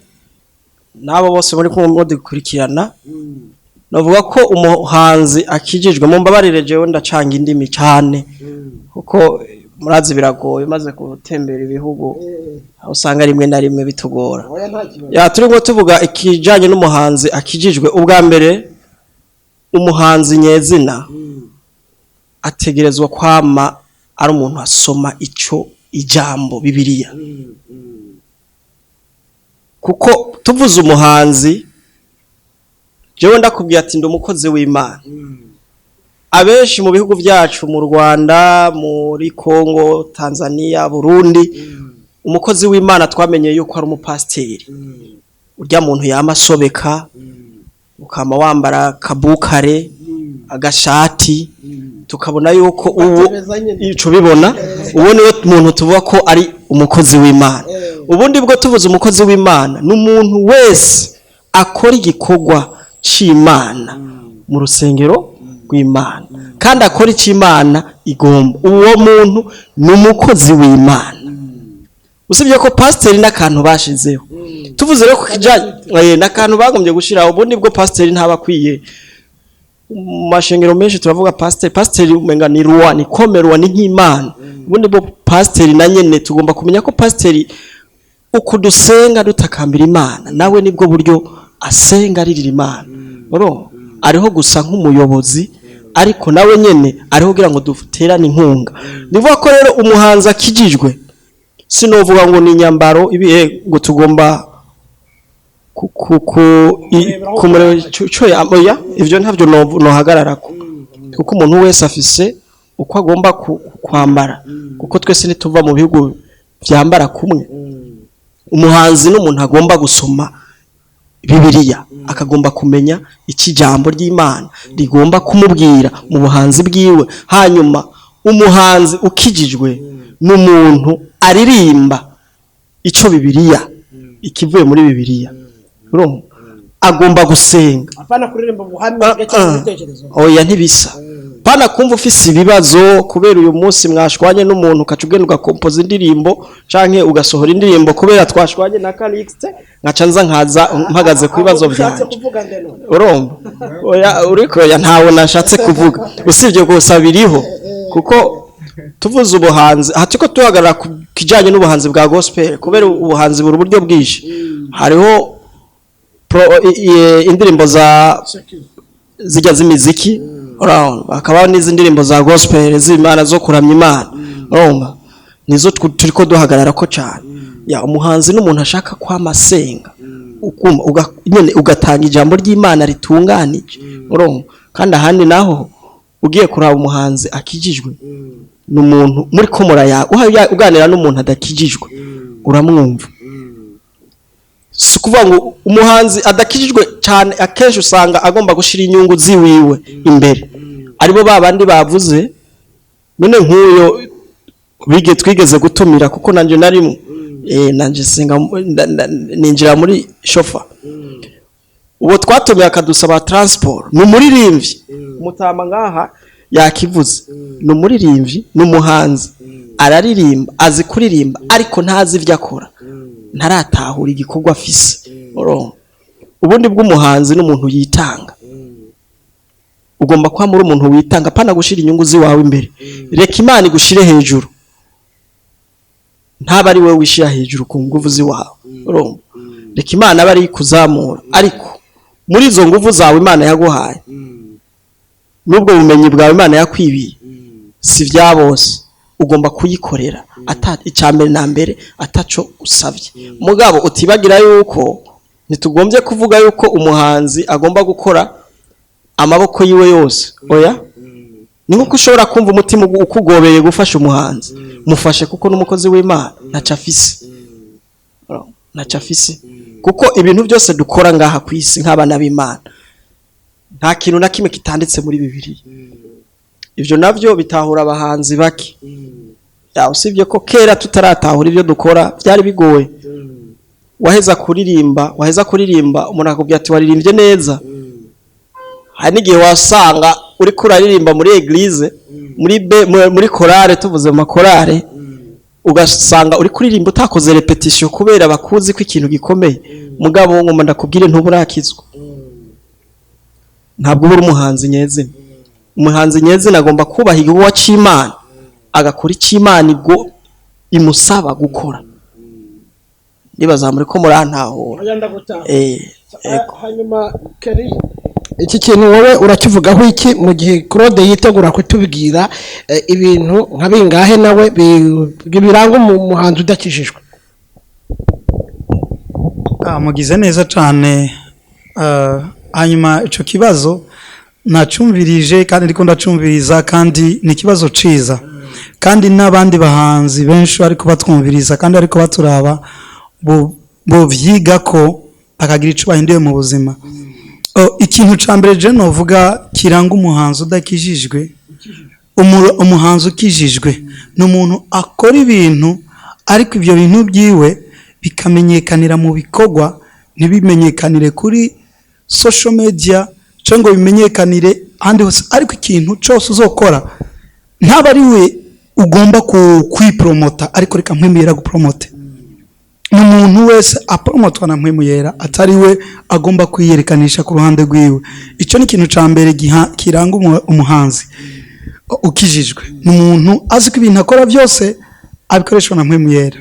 n'abo bose muri kumwe dukurikirana, navuga ko umuhanzi akijijwe, mu mbabarire, jewe ndacanga indimi cyane, kuko murazi biragoye, maze gutembera ibihugu aho usanga rimwe na rimwe bitugora. Ya, turimo tuvuga ikijanye n'umuhanzi akijijwe. Ubwa mbere, umuhanzi nyezina ategerezwa kwama ari umuntu asoma ico ijambo Bibiliya, kuko tuvuze umuhanzi, jewe ndakubwiye ati ndi umukozi w'Imana, abenshi mu bihugu byacu, mu Rwanda, muri Congo, Tanzania, Burundi, umukozi w'Imana twamenye yuko ari umupasiteri, urya muntu yama asobeka, ukama wambara kabukare, agashati, tukabona yuko ubu ico bibona, uwo niwe muntu tuvuga ko ari umukozi w'Imana. Ubundi bwo tuvuze umukozi w'Imana, ni umuntu wese akora igikorwa c'Imana mu rusengero rw'Imana kandi akora icyo Imana igomba, uwo muntu ni umukozi w'Imana. Usibye ko pasiteri n'akantu bashizeho, tuvuze rero ku kijanye n'akantu bagombye gushiraho, ubundi bwo pasiteri ntaba akwiye. Mu mashengero menshi turavuga pasiteri, pasiteri umenga ni roi, ni comme roi, ni nk'Imana. Ubundi bwo pasiteri na nyene tugomba kumenya ko pasiteri, uku dusenga dutakambira Imana, nawe nibwo buryo asenga aririra Imana. Urumva ariho gusa nk'umuyobozi, ariko nawe nyene ariho kugira ngo duterane inkunga. Nivuga ko rero umuhanzi akijijwe, sinovuga ngo ni inyambaro ibihe ngo tugomba kumureba ico oya, ivyo ntavyo nohagararako, kuko umuntu wese afise uko agomba kwambara, kuko twese ntituva mu bihugu vyambara kumwe. Umuhanzi n'umuntu agomba gusoma Bibiliya, akagomba kumenya iki jambo ry'Imana rigomba kumubwira mu buhanzi bwiwe. Hanyuma umuhanzi ukijijwe n'umuntu aririmba ico Bibiliya, ikivuye muri Bibiliya. Urumva agomba gusenga. Apana kuririmba ubuhamya cyangwa ibitekerezo. Oya, ntibisa. Pana kumva ufise ibibazo kubera uyu munsi mwashwanye n'umuntu, ukaca ugenda ugakompoza indirimbo canke ugasohora indirimbo kubera twashwanye na Calixte, nkaca nza nkaza mpagaze ku bibazo Ushatse vyanje. kuvuga nde none? Urumva, oya, uriko, oya, ntawe nashatse kuvuga, usibye gusa biriho, kuko tuvuze ubuhanzi aha turiko tuhagarara ku kijanye n'ubuhanzi bwa gospel, kubera ubuhanzi buri uburyo bwinshi. Hariho indirimbo za zijya z'imiziki, urabona, hakaba n'izindi ndirimbo za gospel z'Imana, zo kuramya Imana, urumva. Nizo turiko duhagarara ko cyane. Ya, umuhanzi n'umuntu ashaka kwama asenga, ukumva nyene ugatanga ijambo ry'Imana ritunganije, urumva. Kandi ahandi naho ugiye kuraba, umuhanzi akijijwe ni umuntu muri ko muraya uganira n'umuntu adakijijwe uramwumva. Si ukuvuga ngo umuhanzi adakijijwe cyane akenshi usanga agomba gushira inyungu ziwiwe imbere, aribo ba bandi bavuze. None nk'uyo bige twigeze gutumira, kuko nanje narimo, nanje senga ninjira muri shofa, uwo twatumiye akadusaba transport, ni umuririmbyi, umutama ngaha yakivuze, ni umuririmbyi, ni umuhanzi, araririmba, azi kuririmba, ariko ntazi ibyo akora, ntaratahura igikorwa afise, urumva. Ubundi bw'umuhanzi n'umuntu yitanga, ugomba kuba muri umuntu witanga, apana gushira inyungu ziwawe imbere. Reka Imana igushire hejuru, ntaba ari wowe wishira hejuru ku nguvu ziwawe, urumva. Reka Imana abe ari kuzamura, ariko muri izo nguvu zawe Imana yaguhaye n'ubwo bumenyi bwawe Imana yakwibiye, si bya bose, ugomba kuyikorera ata icya mbere na mbere ataco usabye. Mugabo utibagira yuko ntitugombye kuvuga yuko umuhanzi agomba gukora amaboko yiwe yose, oya. Ni nkuko ushobora kumva umutima ukugobeye gufasha umuhanzi, mufashe, kuko n'umukozi w'Imana ntaco afise, ntaco afise. Kuko ibintu byose dukora ngaha ku isi nk'abana b'Imana, nta kintu na kimwe kitanditse muri Bibiliya. Ibyo navyo bitahura abahanzi bake. Ya, usibye ko kera tutaratahura ibyo dukora byari bigoye. Waheza kuririmba, umuntu akakubwira ati: "Waririmbye neza." Hari n'igihe wasanga uriko uraririmba muri église, muri be, muri chorale, tuvuze mu makorale, ugasanga uri kuririmba utakoze répétition kubera bakuzi ko ikintu gikomeye. Mugabo ngoma ndakubwire, ntuburakizwa, ntabwo uba uri umuhanzi nyezina. Umuhanzi nyezina agomba kubaha igikorwa c'Imana, agakora ic'Imana ibwo imusaba gukora. Ndibaza muri ko murantahura. Ego. Hanyuma Kelly, iki kintu wowe urakivugaho iki, mu gihe Claude yitegura kutubwira ibintu nka bingahe nawe biranga umuhanzi udakijijwe? Mugize neza cyane. Hanyuma ico kibazo nacumvirije kandi ndiko ndacumviriza, kandi ni ikibazo ciza, kandi n'abandi bahanzi benshi bariko batwumviriza kandi bariko baturaba bo ko bakagira ico bahinduye mu buzima. Ikintu ca mbere je novuga kiranga umuhanzi udakijijwe, umuhanzi ukijijwe ni umuntu akora ibintu, ariko ibyo bintu byiwe bikamenyekanira mu bikorwa, ntibimenyekanire kuri social media cyangwa ngo bimenyekanire ahandi hose. Ariko ikintu cyose uzokora, ntaba ari we ugomba kwipromota, ariko reka Mpwemu Yera gupromote. Ni umuntu wese apromotwa na Mpwemu Yera, atari we agomba kwiyerekanisha ku ruhande rwiwe. Icyo ni ikintu cya mbere kiranga umuhanzi ukijijwe: ni umuntu azi ko ibintu akora byose abikoreshwa na Mpwemu Yera,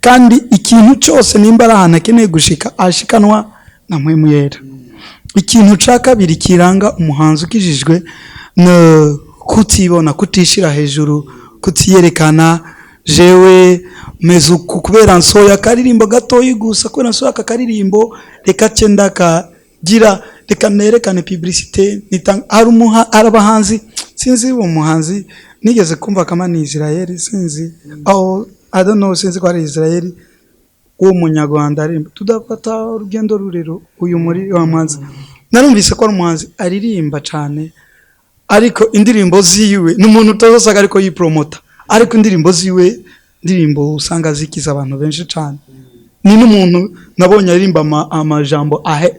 kandi ikintu cyose nimba ari ahantu akeneye gushika, ashikanwa na Mpwemu Yera. Ikintu cya kabiri kiranga umuhanzi ukijijwe ni kutibona, kutishira hejuru, kutiyerekana: "Jewe meze uku kubera nsohoye akaririmbo gatoyi gusa, kubera nsohoye aka karirimbo, reka ce ndakagira, reka nerekane publicité." Hari abahanzi, sinzi uwo muhanzi nigeze kumva kama ni Israel, sinzi aho, I don't know, sinzi ko ari Israel, uwo munyarwanda aririmba "Tudafata urugendo rurero". Uyu muri wa muhanzi narumvise ko ari umuhanzi aririmba cyane, ariko indirimbo ziwe ni umuntu utazosaga ariko yipromota, ariko indirimbo ziwe, indirimbo usanga zikiza abantu benshi cyane. Ni n'umuntu nabonye aririmba amajambo ahe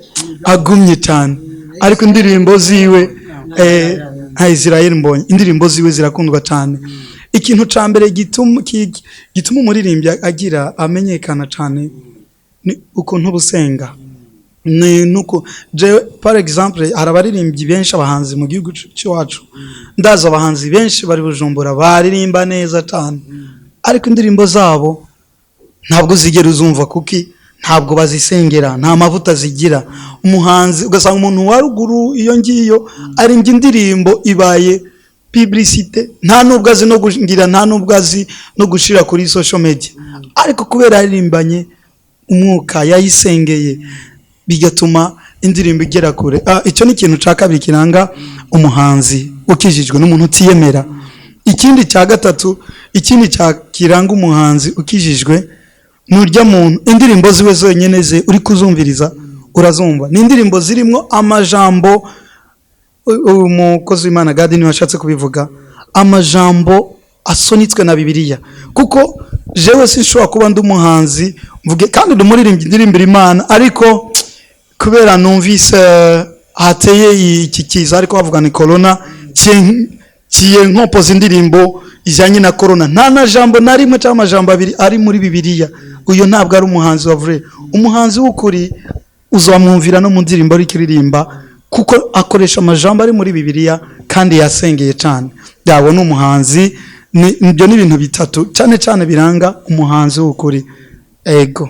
agumye cyane, ariko indirimbo ziwe, nka Israel Mbonye, indirimbo ziwe zirakundwa cyane. Ikintu ca mbere gituma umuririmbyi agira amenyekana cyane ni ukuntu busenga, ni nuko jewe par exemple hari abaririmbyi benshi, abahanzi mu gihugu cyacu, ndazi abahanzi benshi bari Bujumbura baririmba neza cyane, ariko indirimbo zabo ntabwo zigera uzumva, kuki ntabwo bazisengera, nta mavuta zigira. Umuhanzi ugasanga umuntu wa ruguru iyo ngiyo arimbye indirimbo ibaye Publicité nta nubwo azi no kugira, nta nubwo azi no gushira kuri social media, ariko kubera yaririmbanye umwuka, yayisengeye, bigatuma indirimbo igera kure. Icyo ni ikintu cya kabiri kiranga umuhanzi ukijijwe, n'umuntu utiyemera. Ikindi cya gatatu, ikindi cya kiranga umuhanzi ukijijwe, nurya muntu indirimbo ziwe zonyine ze uri kuzumviriza urazumva ni indirimbo zirimo amajambo. Umukozi w'Imana Gadi niwe washatse kubivuga, amajambo asonitswe na Bibiliya, kuko jewe sinshobora kuba ndi umuhanzi mvuge kandi ndi umuririmbyi ndirimbira Imana, ariko kubera numvise hateye iki kiza, ariko bavuga ni corona, ciye nkompoza indirimbo ijyanye na corona, nta na jambo na rimwe cyangwa amajambo abiri ari muri Bibiliya. Uyu ntabwo ari umuhanzi wa vrai. Umuhanzi w'ukuri uzamwumvira no mu ndirimbo ari kuririmba, kuko akoresha amajambo ari muri Bibiliya kandi yasengeye cyane. Yabona umuhanzi ibyo ni ibintu bitatu cyane cyane biranga umuhanzi w'ukuri. Ego.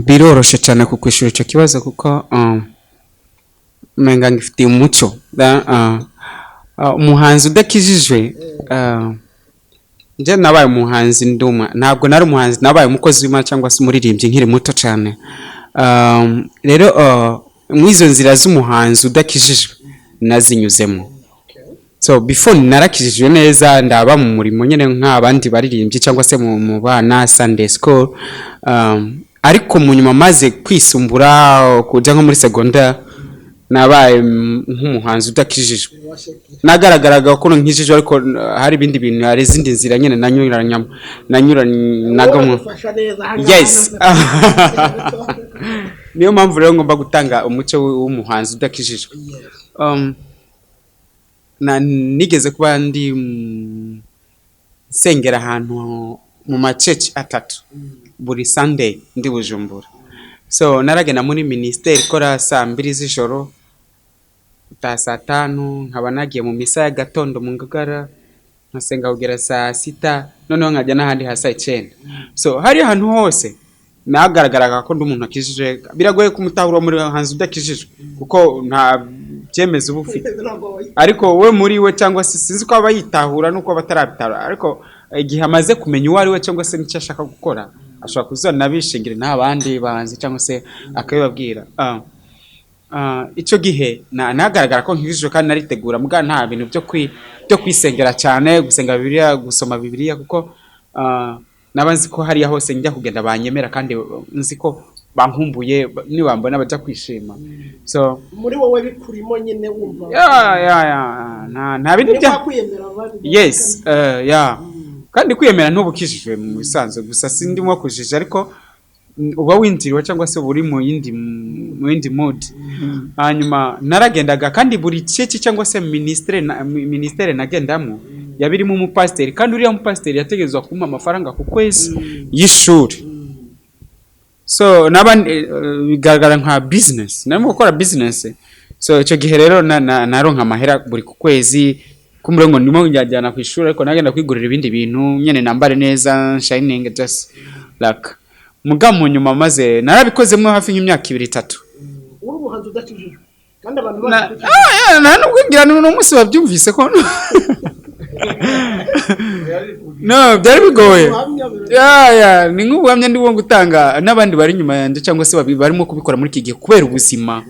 Biroroshe cyane kukwishura icyo kibazo, kuko umenga ngifitiye umuco. Umuhanzi udakijijwe, nje nabaye umuhanzi nduma, ntabwo nari umuhanzi, nabaye umukozi w'Imana cyangwa se umuririmbyi nkiri muto cyane. Rero muri izo nzira z'umuhanzi udakijijwe nazinyuzemo. So before narakijijwe neza, ndaba mu murimo nyine nk'abandi baririmbyi cyangwa se mu bana Sunday school, ariko mu nyuma maze kwisumbura kujya nko muri secondaire, nabaye nk'umuhanzi udakijijwe. Nagaragaraga ko nkijijwe, ariko hari ibindi bintu, hari izindi nzira nyine nanyuranyamo, nanyuranagamo. Yes, niyo mpamvu rero ngomba gutanga umuco w'umuhanzi udakijijwe. Na nigeze kuba ndi nsengera ahantu mu maceci atatu buri Sunday ndi Bujumbura. So naragenda muri ministeri ikora saa 2 z'ijoro, gutaha saa 5, nkaba nagiye mu misa ya gatondo mu Ngagara, nkasenga kugera saa 6, noneho nkajya n'ahandi ha saa 9. So hari ahantu hose nagaragaraga ko ndi umuntu akijijwe. Biragoye kumutahura muri hanze udakijijwe, kuko nta byemezo uba ufite, ariko we muri we cyangwa se sinzi ko aba yitahura nuko aba atarabitahura, ariko igihe amaze kumenya uwo ari we cyangwa se n'icyo ashaka gukora, ashobora kuzana bishingira n'abandi bahanzi cyangwa se akabibabwira. Icyo gihe nagaragara ko nkijijwe kandi naritegura, muga nta bintu byo kwisengera cyane, gusenga Bibiliya, gusoma Bibiliya, kuko naba nzi ko hariya hose njya kugenda banyemera, kandi nzi ko bankumbuye, nibambona bajya kwishima. So muri wowe bikurimo nyine wumva ya, nta bindi bya kwiyemera abandi. Yes, yeah. Kandi kwiyemera ntubukijijwe mu bisanzwe, gusa sindimo kujija, ariko uba winjiriwe cyangwa se uri mu yindi mood. Hanyuma naragendaga, kandi buri ceci cyangwa se ministere nagendamo yabirimo umupasiteri, kandi uriya mupasiteri yategerezwa kumpa amafaranga ku kwezi y'ishuri. So naba bigaragara nka business, narimo gukora business. So icyo gihe rero naronka amahera buri ku kwezi, kumbure ngo ndimo njyajyana ku ishuri, ariko nagenda kwigurira ibindi bintu nyene, nambare neza, shining, just like. Muga mu nyuma maze narabikozemo hafi nk'imyaka 2, 3. Uri umuhanzi udakijijwe kandi abantu bazi. Nta nubwo ngira ni uno munsi babyumvise ko no byari bigoye. Ya, ni nk'ubuhamya ndimo gutanga n'abandi bari inyuma yanjye cyangwa se barimo kubikora muri iki gihe, kubera ubuzima.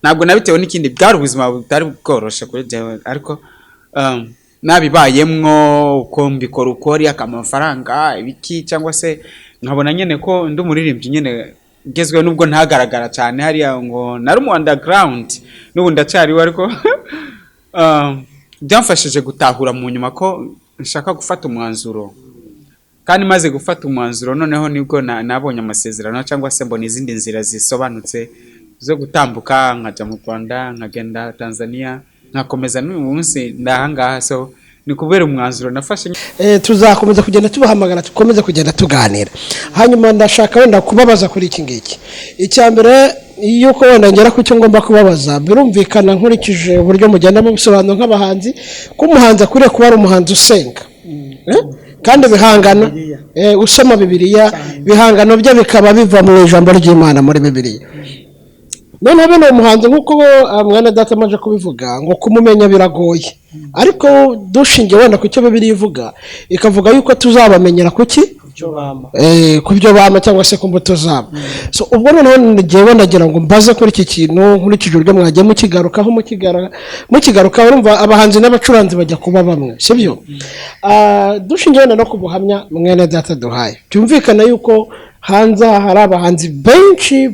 Ntabwo nabitewe n'ikindi, bwari ubuzima butari bworoshe kuri jewe, ariko nabibayemwo uko mbikora, uko ari amafaranga ibiki, cyangwa se nkabona nyene ko ndi umuririmbyi nyene ngezweho, nubwo ntagaragara cyane hariya ngo nari mu underground, n'ubu ndacyariwe, ariko byamfashije gutahura mu nyuma ko nshaka gufata umwanzuro. Kandi maze gufata umwanzuro, noneho nibwo nabonye amasezerano cyangwa se mbona izindi nzira zisobanutse zo gutambuka, nkajya mu Rwanda, nkagenda Tanzania, nkakomeza n'uyu munsi ndahangaha. So ni kubera umwanzuro nafashe. Tuzakomeza kugenda tubahamagara, dukomeze kugenda tuganira. Hanyuma ndashaka wenda kubabaza kuri iki ngiki. Icya mbere, yuko wenda ngera ku cyo ngomba kubabaza, birumvikana nkurikije uburyo mugenda mubisobanura nk'abahanzi, ko umuhanzi akwiriye kuba ari umuhanzi usenga. Kandi ibihangano, usoma Bibiliya, ibihangano bye bikaba biva mu ijambo ry'Imana muri Bibiliya. Noneho bene uwo muhanzi, nk'uko mwene data amaze kubivuga, ngo kumumenya biragoye, ariko dushingiye wenda ku cyo Bibiliya ivuga, ikavuga yuko tuzabamenyera kuki? Ku byo bama cyangwa se ku mbuto zabo. So ubwo noneho ngewe ndagira ngo mbaze kuri iki kintu, nkurikije uburyo mwagiye mukigarukaho, mukigarukaho, urumva abahanzi n'abacuranzi bajya kuba bamwe, sibyo? Dushingiye wenda no ku buhamya mwene data duhaye, byumvikana yuko hanze aha hari abahanzi benshi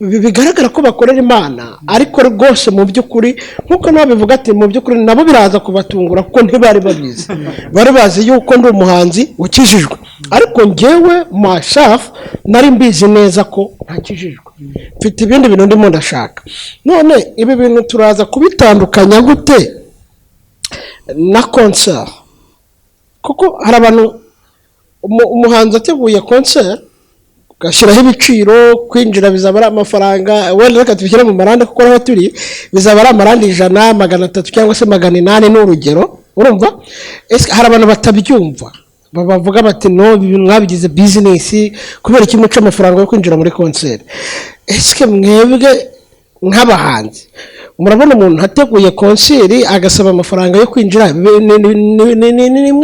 bigaragara ko bakorera Imana, ariko rwose mu by'ukuri, nk'uko nawe bivuga ati mu by'ukuri nabo biraza kubatungura, kuko ntibari babizi. Bari bazi yuko ndi umuhanzi ukijijwe, ariko ngewe myself nari mbizi neza ko ntakijijwe, mfite ibindi bintu ndimo ndashaka. None ibi bintu turaza kubitandukanya gute na concert? Kuko hari abantu, umuhanzi ateguye concert, ugashyiraho ibiciro, kwinjira bizaba ari amafaranga, wenda reka tubishyire mu marande kuko aho turi bizaba ari amarande 100, 300 cyangwa se 800, ni urugero. Urumva ese hari abantu batabyumva, bavuga bati: "No, ibi bintu mwabigize business, kubera iki muca amafaranga yo kwinjira muri concert?" Ese mwebwe nk'abahanzi murabona umuntu ateguye concert agasaba amafaranga yo kwinjira, ni imwe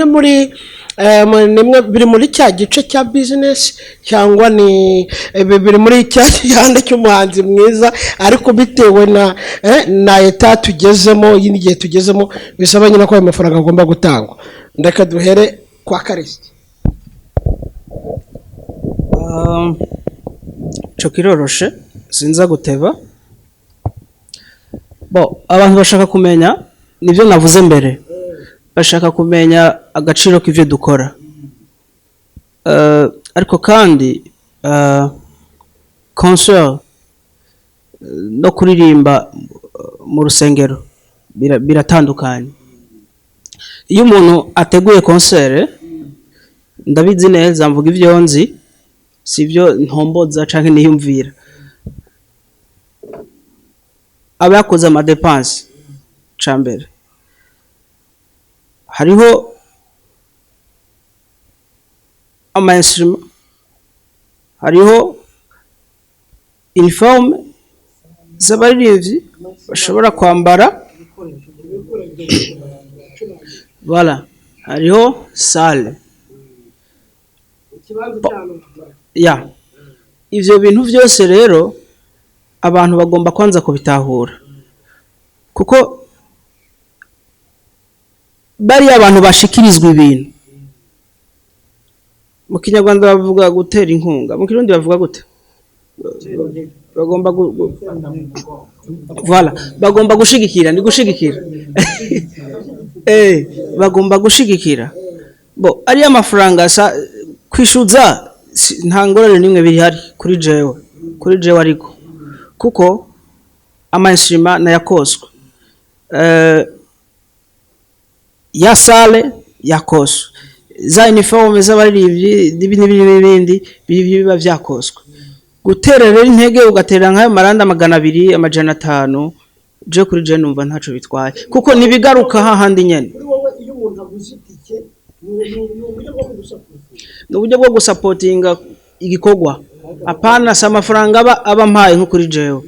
muri ni imwe biri muri cya gice cya business, cyangwa ni biri muri cya gihande cy'umuhanzi mwiza, ariko bitewe na état tugezemo y'igihe tugezemo, bisaba nyine ko ayo mafaranga agomba gutangwa? Ndeka duhere kwa Karisiti. Ico kiroroshe, sinza guteba. Bo abantu bashaka kumenya, nibyo navuze mbere, bashaka kumenya agaciro k'ivyo dukora. Ariko kandi concert no kuririmba mu rusengero biratandukanye. Iyo umuntu ateguye concert, ndabizi neza, mvuga ivyo nzi, sivyo ntomboza canke niyumvira, aba yakoze ama dépenses. Ca mbere hariho ama instrument, hariho uniforme z'abaririmbyi bashobora kwambara, voilà, hariho salle ya ivyo bintu vyose. Rero abantu bagomba kwanza kubitahura, kuko bariya abantu bashikirizwa ibintu, mu Kinyarwanda bavuga gutera inkunga, mu Kirundi bavuga gute? Bagomba voilà, bagomba gushigikira, ni gushigikira, bagomba gushigikira. Bo ariya mafaranga sa kwishuza, nta ngorane nimwe bihari kuri jewe, ariko kuko ama instrument nayakoswe, ya salle yakoswe, za uniforme z'abaririmbyi n'ibindi n'ibindi biba vyakoswe. Gutera rero intege, ugatera nk'ayo maranda 200, 500, je kuri je numva ntaco bitwaye, kuko ntibigaruka hahandi nyene. Kuri wowe, iyo umuntu aguze itike, ni uburyo bwo kugusapotinga? Ni uburyo bwo gusapotinga igikorwa, apana si amafaranga aba mpaye. Nko kuri jewe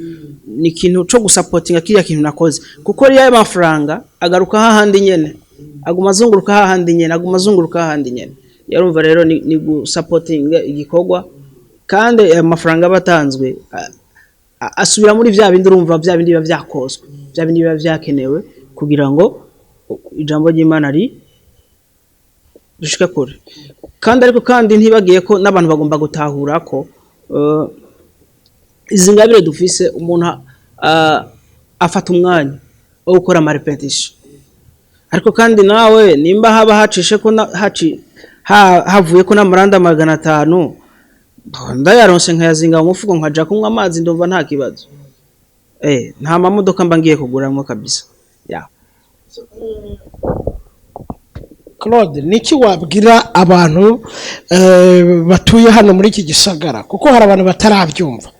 ni ikintu co gusapotinga kiriya kintu nakoze, kuko riya mafaranga agaruka hahandi nyene, aguma azunguruka hahandi nyene, aguma azunguruka hahandi nyene. Yarumva rero ni gusapotinga igikorwa, kandi ayo mafaranga aba atanzwe asubira muri vya bindi, urumva vya bindi biba vyakoswe, vya bindi biba vyakenewe kugira ngo ijambo ry'Imana rishike kure. Kandi ariko kandi ntibagiye ko n'abantu bagomba gutahura ko izi ngabire dufise, umuntu afata umwanya wo gukora ama répétition. Ariko kandi nawe nimba haba hacishe ko havuye ko n'amaranda 500, ndayaronse nkayazinga mu mufuko nkaja kunywa amazi, ndumva nta kibazo. Nta mamodoka mba ngiye kuguramwo kabisa ya. Claude, niki wabwira abantu batuye hano muri iki gisagara? Kuko hari abantu batarabyumva.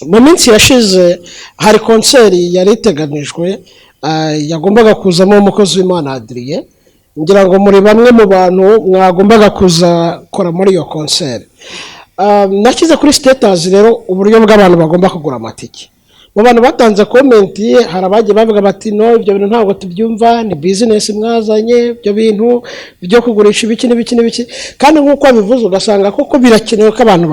Mu minsi yashize hari concert yari iteganijwe, yagombaga kuzamo umukozi w'Imana Adrien. Ngira ngo muri bamwe mu bantu mwagombaga kuza kora muri iyo concert. Nashyize kuri status rero uburyo bw'abantu bagomba kugura amatike. Mu bantu batanze comment, hari abagiye bavuga bati: "No, ibyo bintu ntabwo tubyumva, ni business mwazanye, ibyo bintu byo kugurisha ibiki n'ibiki n'ibiki." Kandi nk'uko wabivuze, ugasanga koko birakenewe ko abantu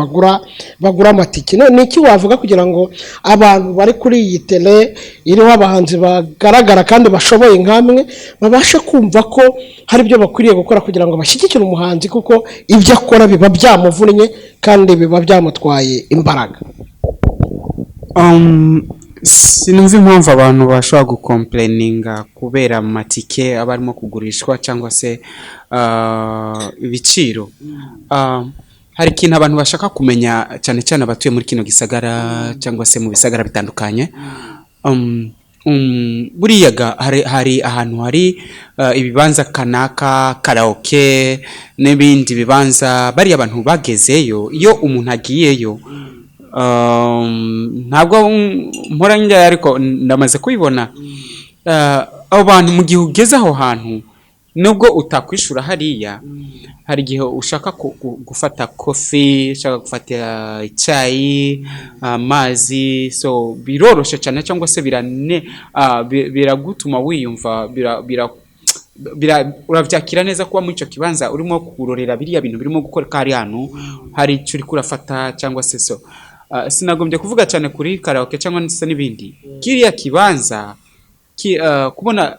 bagura amatike. None ni iki wavuga kugira ngo abantu bari kuri iyi tele iriho abahanzi bagaragara kandi bashoboye nkamwe babashe kumva ko hari ibyo bakwiriye gukora kugira ngo bashyigikire umuhanzi, kuko ibyo akora biba byamuvunnye kandi biba byamutwaye imbaraga? Sinumva impamvu abantu bashobora gucomplaininga kubera amatike aba arimo kugurishwa cyangwa se ibiciro. Hari ikintu abantu bashaka kumenya, cyane cyane abatuye muri kino gisagara cyangwa se mu bisagara bitandukanye. Buriya ga hari ahantu hari ibibanza kanaka, karaoke n'ibindi bibanza. Bariya abantu bagezeyo, iyo umuntu agiyeyo, ntabwo mpora njyayo, ariko ndamaze kubibona. Abo bantu, mu gihe ugeze aho hantu, nubwo utakwishura hariya, hari igihe ushaka gufata coffee, ushaka gufata icyayi, amazi, so biroroshe cyane cyangwa se birane biragutuma wiyumva urabyakira neza kuba muri icyo kibanza urimo kurorera biriya bintu birimo gukoreka hari hantu hari icyo uri kurafata cyangwa se. So sinagombye kuvuga cyane kuri karaoke cyangwa se n'ibindi. Kiriya kibanza kubona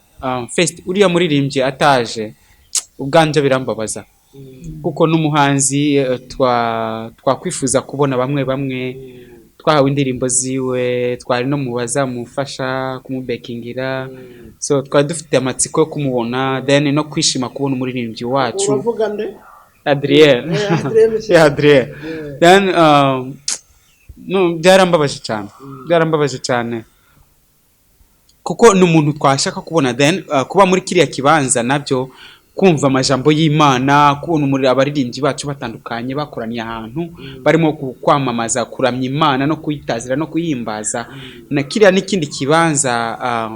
fest uriya muririmbyi ataje, ubwanje birambabaza, kuko n'umuhanzi twakwifuza kubona. Bamwe bamwe twahawe indirimbo ziwe, twari no mu bazamufasha kumubackingira, so twari dufite amatsiko yo kumubona, then no kwishima kubona umuririmbyi wacu. Uravuga nde? Adrien. Adrien Misigaro. Yeah, Adrien. Then no, byarambabaje cyane, byarambabaje cyane, kuko ni umuntu twashaka kubona. Then kuba muri kiriya kibanza nabyo, kumva amajambo y'Imana, kubona umuriro, abaririmbyi bacu batandukanye bakoraniye ahantu barimo kwamamaza, kuramya Imana no kuyitazira no kuyihimbaza, na kiriya n'ikindi kibanza,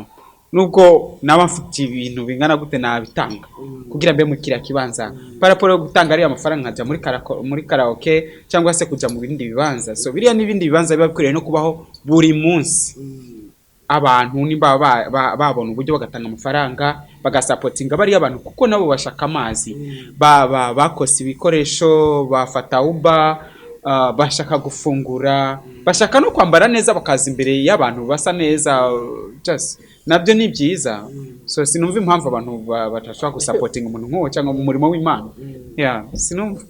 nubwo naba mfite ibintu bingana gute, nabitanga kugira mbe muri kiriya kibanza, par rapport yo gutanga ariya mafaranga nkajya muri karaoke cyangwa se kujya mu bindi bibanza. So biriya n'ibindi bibanza biba bikwiriye no kubaho buri munsi. Abantu nimba babona uburyo bagatanga amafaranga, bagasupportinga bariya bantu, kuko nabo bashaka amazi, bakosa ibikoresho, bafata Uber, bashaka gufungura, bashaka no kwambara neza, bakaza imbere y'abantu basa neza, just nabyo ni byiza. So sinumva impamvu abantu badashobora gusupportinga umuntu nk'uwo cyangwa mu murimo w'Imana. Yeah, sinumva.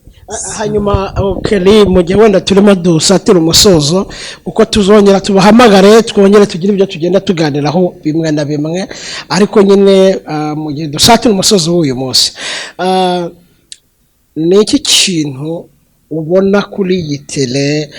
Hanyuma Kelly, mu gihe wenda turimo dusatira umusozo, kuko tuzongera tubahamagare, twongere tugire ibyo tugenda tuganiraho bimwe na bimwe, ariko nyine mu gihe dusatira umusozo w'uyu munsi, ni iki kintu ubona kuri iyi tele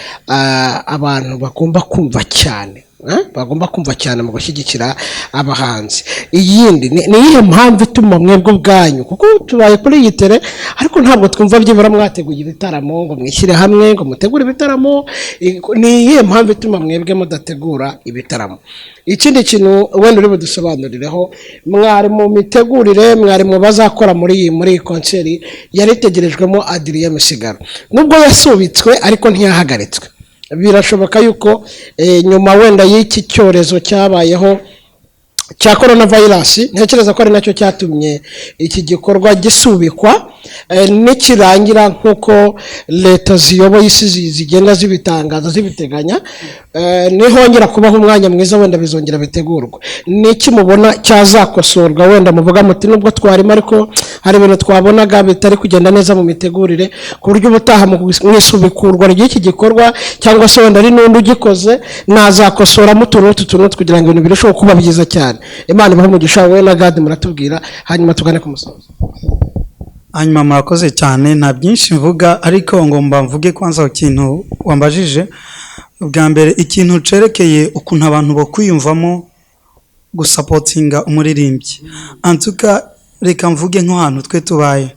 abantu bagomba kumva cyane, eh? Bagomba kumva cyane mu gushyigikira abahanzi? Iyindi ni iyihe mpamvu ituma mwebwe ubwanyu, kuko tubaye kuri iyi tele ariko ntabwo twumva byibura mwateguye ibitaramo ngo mwishyire hamwe ngo mutegure ibitaramo, ni iyihe mpamvu ituma mwebwe mudategura ibitaramo? Ikindi kintu wenda uri budusobanurireho, mwari mu mitegurire, mwari mu bazakora muri iyi concert yari itegerejwemo Adrien Misigaro. Nubwo yasubitswe ariko ntiyahagaritswe. Birashoboka yuko nyuma wenda y'iki cyorezo cyabayeho cya corona virus, ntekereza ko ari nacyo cyatumye iki gikorwa gisubikwa, nikirangira nk'uko leta ziyoboye isi zigenda zibitangaza, zibiteganya, nihongera kubaho umwanya mwiza, wenda bizongera bitegurwa. Ni iki mubona cyazakosorwa? Wenda muvuga muti: "Nubwo twarimo, ariko hari ibintu twabonaga bitari kugenda neza mu mitegurire," ku buryo ubutaha mu isubikurwa ry'iki gikorwa, cyangwa se wenda ari n'undi ugikoze, nazakosoramo utuntu n'utu tuntu kugira ngo ibintu birusheho kuba byiza cyane. Imana ibahe umugisha. Wowe na Gadi muratubwira, hanyuma tugane ku musozo. Hanyuma murakoze cyane. Nta byinshi mvuga, ariko ngomba mvuge kwanza ku kintu wambajije bwa mbere, ikintu cerekeye ukuntu abantu bokwiyumvamo gusupportinga umuririmbyi. Antuka reka mvuge nk'ahantu twe tubaye,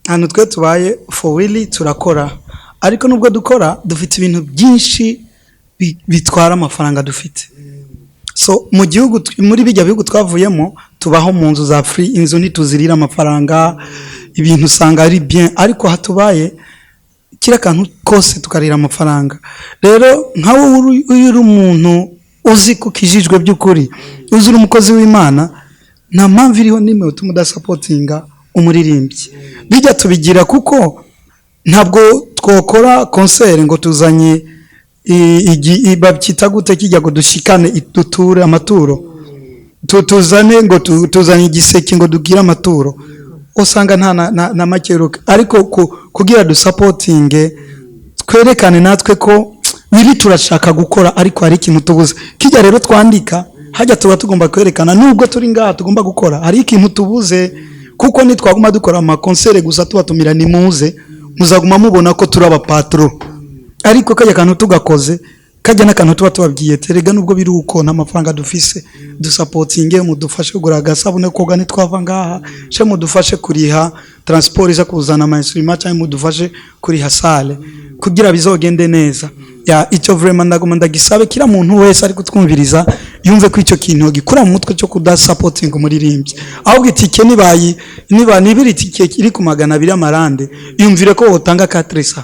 ahantu twe tubaye, for really turakora, ariko nubwo dukora dufite ibintu byinshi bitwara amafaranga dufite. So mu gihugu muri bijya bihugu twavuyemo, tubaho mu nzu za free, inzu ntituzirira amafaranga, ibintu usanga ari bien, ariko hatubaye Kira kantu kose tukarira amafaranga. Rero nka wowe iyo uri umuntu uzi ko ukijijwe by'ukuri, uzi uri umukozi w'Imana, nta mpamvu iriho n'imwe utuma udasapotinga umuririmbyi. Bijya tubigira kuko ntabwo twokora concert ngo tuzanye babyita gute, kijya ngo dushikane, duture amaturo, tuzane ngo tuzanye igiseke ngo dugire amaturo, usanga nta na makeruka. Ariko kugira dusapotinge, twerekane natwe ko biri turashaka gukora, ariko hari ikintu tubuze. Kijya rero twandika hajya, tuba tugomba kwerekana nubwo turi ngaha tugomba gukora, hari ikintu tubuze, kuko nitwaguma dukora ama concert gusa tubatumira nimuze, muzaguma mubona ko turi abapatro. Ariko kajya kantu tugakoze, kajya n'akantu tuba tubabwiye, terega nubwo biri uko nta mafaranga dufise, dusapotinge, mudufashe kugura agasabune koga nitwava ngaha, she mudufashe kuriha transport iza kuzana ama instrument, cyangwa mudufashe kuriha salle kugira bizogende neza. Ya, icyo vraiment ndaguma ndagisabe kila muntu wese ari kutwumviriza, yumve ko icyo kintu gikura mu mutwe cyo kudasapotinga umuririmbyi. Ahubwo itike nibayi niba nibiri itike iri ku 200 y'amarande, yumvire ko wotanga 400,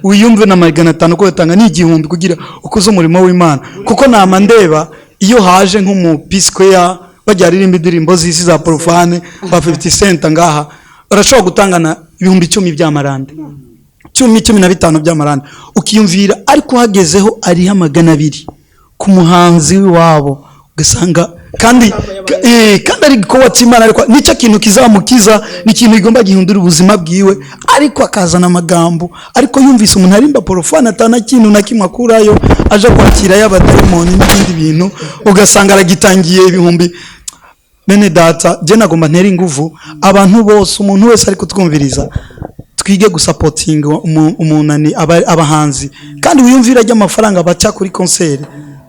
wiyumve na 500 ko wotanga ni 1000 kugira ukuze umurimo w'Imana. Kuko nama ndeba iyo haje nk'umu P-Square bajya aririmba indirimbo z'isi za profane ba 50 Cent ngaha, barashobora gutangana 10,000 by'amarande, 10, 15 by'amarande, ukiyumvira. Ariko hagezeho ariho 200 ku muhanzi w'iwabo, ugasanga kandi ari igikorwa cy'Imana, ariko nicyo kintu kizamukiza, ni ikintu kigomba gihindura ubuzima bwiwe, ariko akazana amagambo. Ariko yumvise umuntu arimba profane atana kintu na kimwe akurayo, aje kwakira y'abadayimoni n'ibindi bintu, ugasanga aragitangiye ibihumbi. Bene data, je nagomba ntera inguvu abantu bose, umuntu wese ari kutwumviriza, twige gusapotinga umunani abahanzi. Kandi wiyumvira ry'amafaranga baca kuri concert,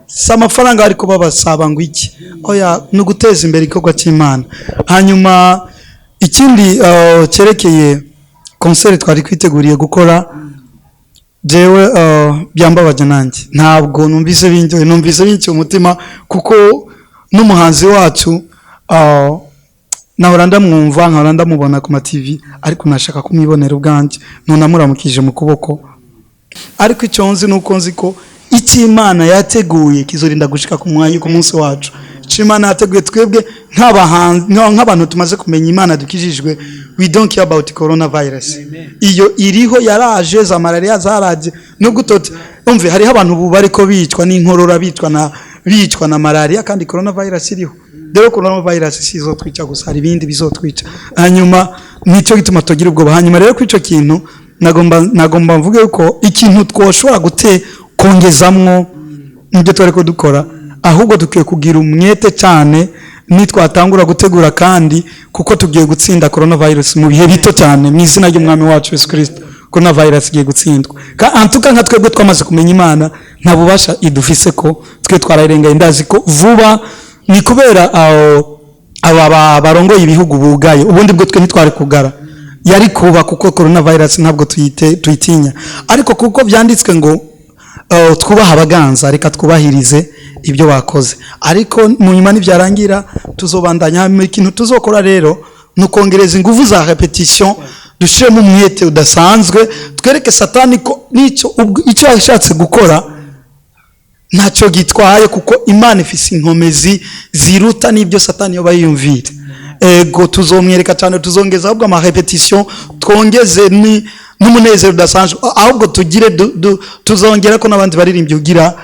si amafaranga ariko babasaba ngo iki, oya, ni uguteza imbere igikorwa cy'Imana. Hanyuma ikindi cyerekeye concert twari twiteguriye gukora, jewe byambabaje nanjye, ntabwo numvise binjyoye, numvise binkiye umutima, kuko n'umuhanzi wacu nahora ndamwumva, nkahora ndamubona ku ma TV, ariko nashaka kumwibonera ubwanjye, ntunamuramukije mu kuboko. Ariko icyo nzi ni uko nzi ko icyo Imana yateguye kizorinda gushika ku mwanya, ku munsi wacu. Icyo Imana yateguye twebwe nk'abahanzi, nk'abantu tumaze kumenya Imana dukijijwe, we don't care about coronavirus. Iyo iriho yaraje, za malaria zaraje, nubwo utote umve hariho abantu ubu bariko bicwa n'inkorora, bicwa na malaria, kandi coronavirus iriho. Rero coronavirus si izotwica gusa, hari ibindi bizotwica. Hanyuma nicyo gituma tugira ubwoba. Hanyuma rero kuri ico kintu nagomba mvuge ko ikintu twoshobora gute kongezamwo nibyo twari ko dukora, ahubwo dukwiye kugira umwete cyane nitwatangura gutegura, kandi kuko tugiye gutsinda coronavirus mu bihe bito cyane, mu izina ry'Umwami wacu Yesu Kristo. Coronavirus igiye gutsindwa. Antuka nka twebwe twamaze kumenya Imana, nta bubasha idufise ko twe twarayirengaye. Ndazi ko vuba ni kubera aho aba barongoye ibihugu bugaye, ubundi bwo twe ntitwari kugara, yari kuba, kuko coronavirus ntabwo tuyitinya. Ariko kuko byanditswe ngo twubaha abaganza, reka twubahirize ibyo bakoze. Ariko mu nyuma nibyarangira tuzobandanya. Hanyuma ikintu tuzokora rero ni ukongereza ingufu za répétition, dushiremo umwete udasanzwe, twereke Satani ko n'icyo icyo yashatse gukora ntacyo gitwaye, kuko Imana ifise inkomezi ziruta n'ibyo Satani yoba yiyumvira. Ego, tuzomwereka cyane, tuzongeza ahubwo ama répétition, twongeze ni n'umunezero udasanzwe, ahubwo tugire tuzongera ko n'abandi baririmbyi, kugira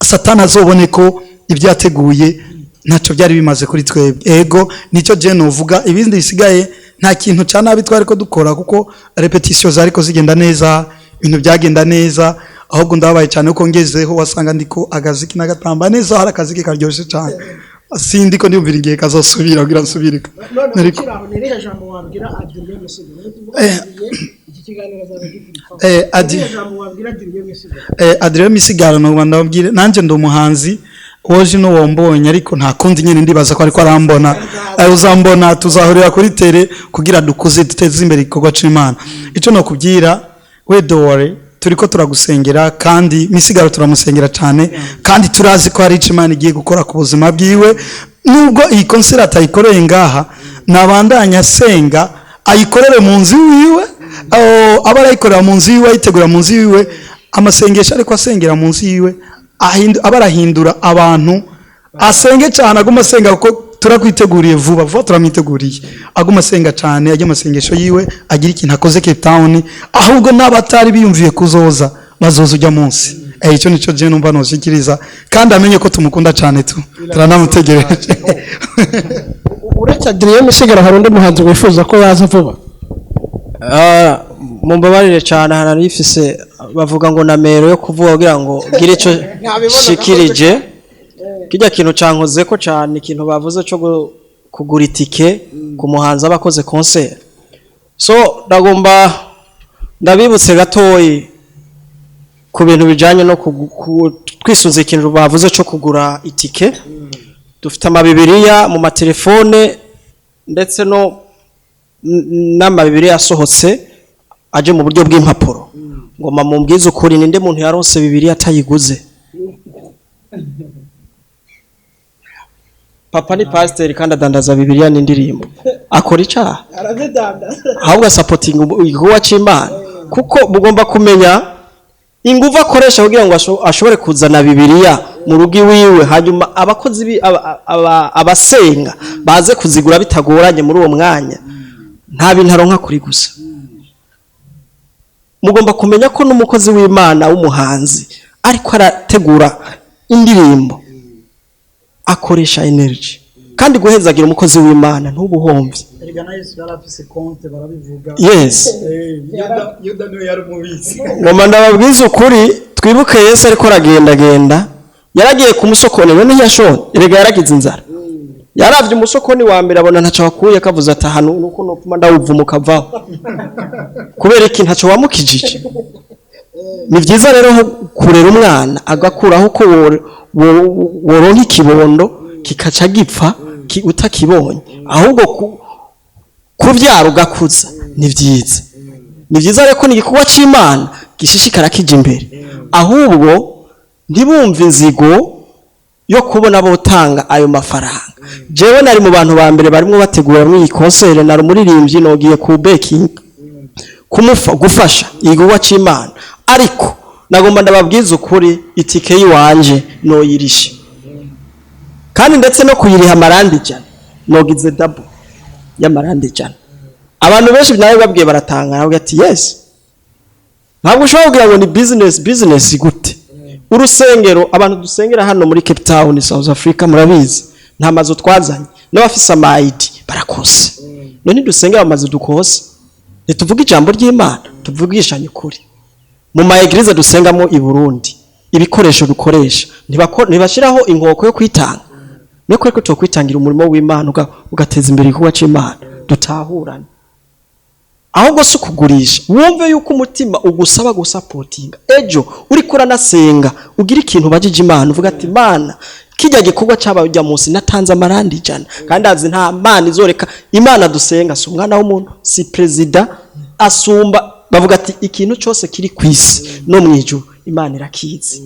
Satani azobone ko ibyo yateguye ntacyo byari bimaze kuri twebwe. Ego, nicyo je novuga. Ibindi bisigaye nta kintu cya nabi twari ko dukora, kuko répétition zariko zigenda neza, ibintu byagenda neza. Ahubwo ndababaye cyane kuko ngezeho wasanga ndiko agaziki n'agatamba neza, hari akaziki karyoshye cyane, sindi ko ndiyumvira igihe kazosubira kugira nsubire. None Ariko ukiri aho, ni irihe jambo wabwira Adrien Misigaro? Iki kiganiro azaba gifite irihe jambo wabwira Adrien Misigaro? Adrien Misigaro, no ndababwire nanjye ndi umuhanzi woje no wombonye, ariko nta kundi nyine, ndibaza ko ariko arambona. Uzambona, tuzahurira kuri tele kugira dukuze, duteze imbere igikorwa c'Imana. Icyo nokubwira we, dore turiko turagusengera, kandi Misigaro turamusengera cyane, kandi turazi ko hari icyo Imana igiye gukora ku buzima bwiwe. Nubwo iyi concert atayikoreye ngaha, nabandanya asenga ayikorere mu nzu iwiwe. Aba arayikorera mu nzu yiwe, ayitegura mu nzu yiwe, amasengesho ariko asengera mu nzu yiwe, aba arahindura abantu. Asenge cyane, aguma asenga, kuko turakwiteguriye vuba vuba, turamwiteguriye. Aguma asenga cyane, ajya amasengesho yiwe, agira ikintu akoze Cape Town, ahubwo n'abatari biyumviye kuzoza bazoza ujya munsi. Icyo nicyo je numva noshikiriza, kandi amenye ko tumukunda cyane, tu turanamutegereje. Uretse Adrien Misigaro, hari undi muhanzi wifuza ko yaza vuba? Ah, mumbabarire cyane, hano nifise bavuga ngo na mero yo kuvuga kugira ngo gire ico shikirije. Kijya kintu cankoze ko cyane, ikintu bavuze cyo kugura itike ku muhanzi aba akoze concert. So ndagomba ndabibutse gatoyi ku bintu bijanye no twisunze ikintu bavuze cyo kugura itike. Dufite amabibiriya mu matelefone, ndetse no n'amabibiriya yasohotse aje mu buryo bw'impapuro. Ngoma mumbwize ukuri, ninde muntu yaronse bibiriya atayiguze? Papa ni pasiteri kandi adandaza bibiriya n'indirimbo, akora icaha? Ahubwo asapotinga igikorwa c'Imana, kuko mugomba kumenya inguvu akoresha kugira ngo ashobore kuzana bibiriya mu rugo iwiwe, hanyuma abakozi abasenga baze kuzigura bitagoranye muri uwo mwanya. Nta bintu aronka kuri gusa. Mugomba kumenya ko n'umukozi w'Imana w'umuhanzi ariko arategura indirimbo akoresha energy, kandi guhezagira umukozi w'Imana ntubuhomvye. Erega na Yesu yari afise konte, barabivuga. Yes. Yuda niwe yari umubizi. Ngoma ndababwiza ukuri, twibuke Yesu ariko aragendagenda, yaragiye ku musokoni, none ntiyashonje? Erega yaragize inzara. Yaravye umusokoni wa mbere, abona ntaco wakuye, kavuze ati: "Ahantu nuko nopfuma ndawuvuma ukavaho." Kubera iki? Ntaco wamukijije. Ni vyiza rero kurera umwana agakuraho ko woronka ikibondo kikaca gipfa utakibonye, ahubwo kuvyara ugakuza ni vyiza. Ni vyiza rero ko ni igikorwa c'Imana gishishikara kija imbere, ahubwo ntibumve inzigo yo kubona botanga ayo mafaranga. Jewe nari mu bantu ba mbere barimwo bategura muri iyi concert, nari umuririmbyi, nogiye ku backing kumufa gufasha igikorwa c'Imana, ariko nagomba ndababwiza ukuri, itike yiwanje noyirishe, kandi ndetse no kuyiriha amarandi 100, nogize double y'amarandi 100. Abantu benshi nawe babwiye baratangara, bavuga ati: "Yes, ntabwo ushobora kugira ngo ni business." Business gute? Urusengero abantu dusengera hano muri Cape Town, South Africa, murabizi, nta mazu twazanye, n'abafise ama ID barakose. None dusengera amazu dukose, ntituvuge ijambo ry'Imana, tuvugishanye ukuri. Mu ma église dusengamo i Burundi, ibikoresho dukoresha ntibashiraho inkoko yo kwitanga. Niyo ko twokwitangira umurimo w'Imana, ugateza imbere igikorwa c'Imana, dutahurane. Ahubwo si ukugurisha, wumve yuko umutima ugusaba gusapotinga. Ejo uriko uranasenga, ugira ikintu ubajije Imana, uvuga ati: "Imana, kijya gikorwa cyabaye ujya munsi natanze amarandi 100." Kandi azi nta Mana izoreka. Imana dusenga si umwana w'umuntu, si perezida asumba. Bavuga ati ikintu cyose kiri ku isi no mu ijuru Imana irakizi.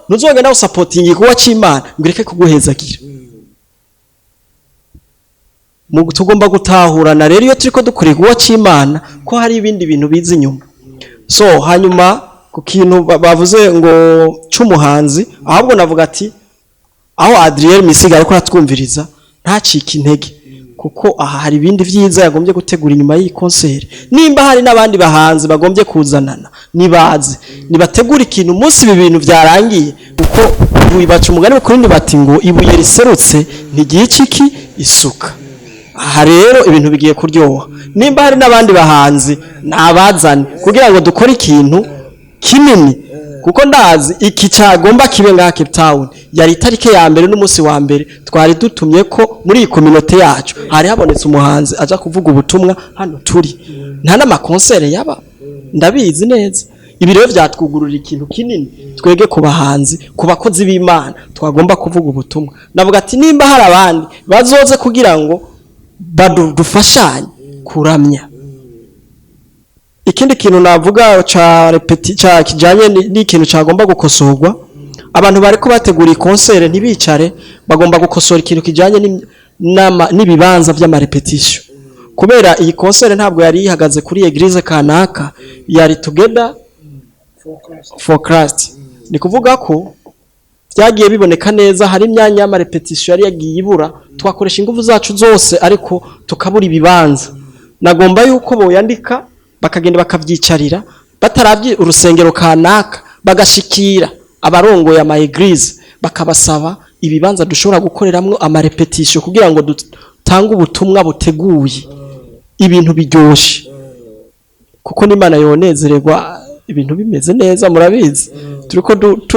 Ntuzogenda usapotinga igikorwa cy'Imana ngo ireke kuguhezagira. Tugomba gutahurana rero, iyo turiko dukora igikorwa cy'Imana, ko hari ibindi bintu biza inyuma. So hanyuma ku kintu bavuze ngo c'umuhanzi, ahubwo navuga ati aho Adrien Misiga ariko aratwumviriza, ntacike intege, kuko aha hari ibindi vyiza yagombye gutegura inyuma y'iyi concert. Nimba hari n'abandi bahanzi bagombye kuzanana, nibaze nibategura ikintu umunsi ibi bintu byarangiye, kuko baca umugani kuri bati ngo ibuye riserutse ntigica iki isuka. Aha rero ibintu bigiye kuryoha. Nimba hari n'abandi bahanzi, nabazane kugira ngo dukore ikintu kinini, kuko ndazi iki cyagomba kibe ngaha Cape Town. Yari itariki ya mbere n'umunsi wa mbere twari dutumye ko muri iyi communauté yacu hari habonetse umuhanzi aja kuvuga ubutumwa. Hano turi nta n'ama concert yaba, ndabizi neza. Ibi rero byatwugurura ikintu kinini twege ku bahanzi, ku bakozi b'Imana twagomba kuvuga ubutumwa. Ndavuga ati nimba hari abandi bazoze kugira ngo badufashanye kuramya. Ikindi kintu navuga ca répéti ca kijanye n'ikintu cagomba gukosorwa, abantu bariko bategura concert ntibicare, bagomba gukosora ikintu kijanye n'ibibanza vy'ama répétition. Kubera iyi concert ntabwo yari ihagaze kuri église kanaka, yari Together for Christ. Ni kuvuga ko byagiye biboneka neza, hari imyanya y'ama répétition yari yagiye ibura, twakoresha ingufu zacu zose ariko tukabura ibibanza. Nagomba yuko boyandika bakagenda bakavyicarira, batarabye urusengero kanaka, bagashikira abarongoye ama église, bakabasaba ibibanza dushobora gukoreramwo ama répétition kugira ngo dutange ubutumwa buteguye, ibintu biryoshe, kuko n'Imana yonezererwa ibintu bimeze neza. Murabizi, turiko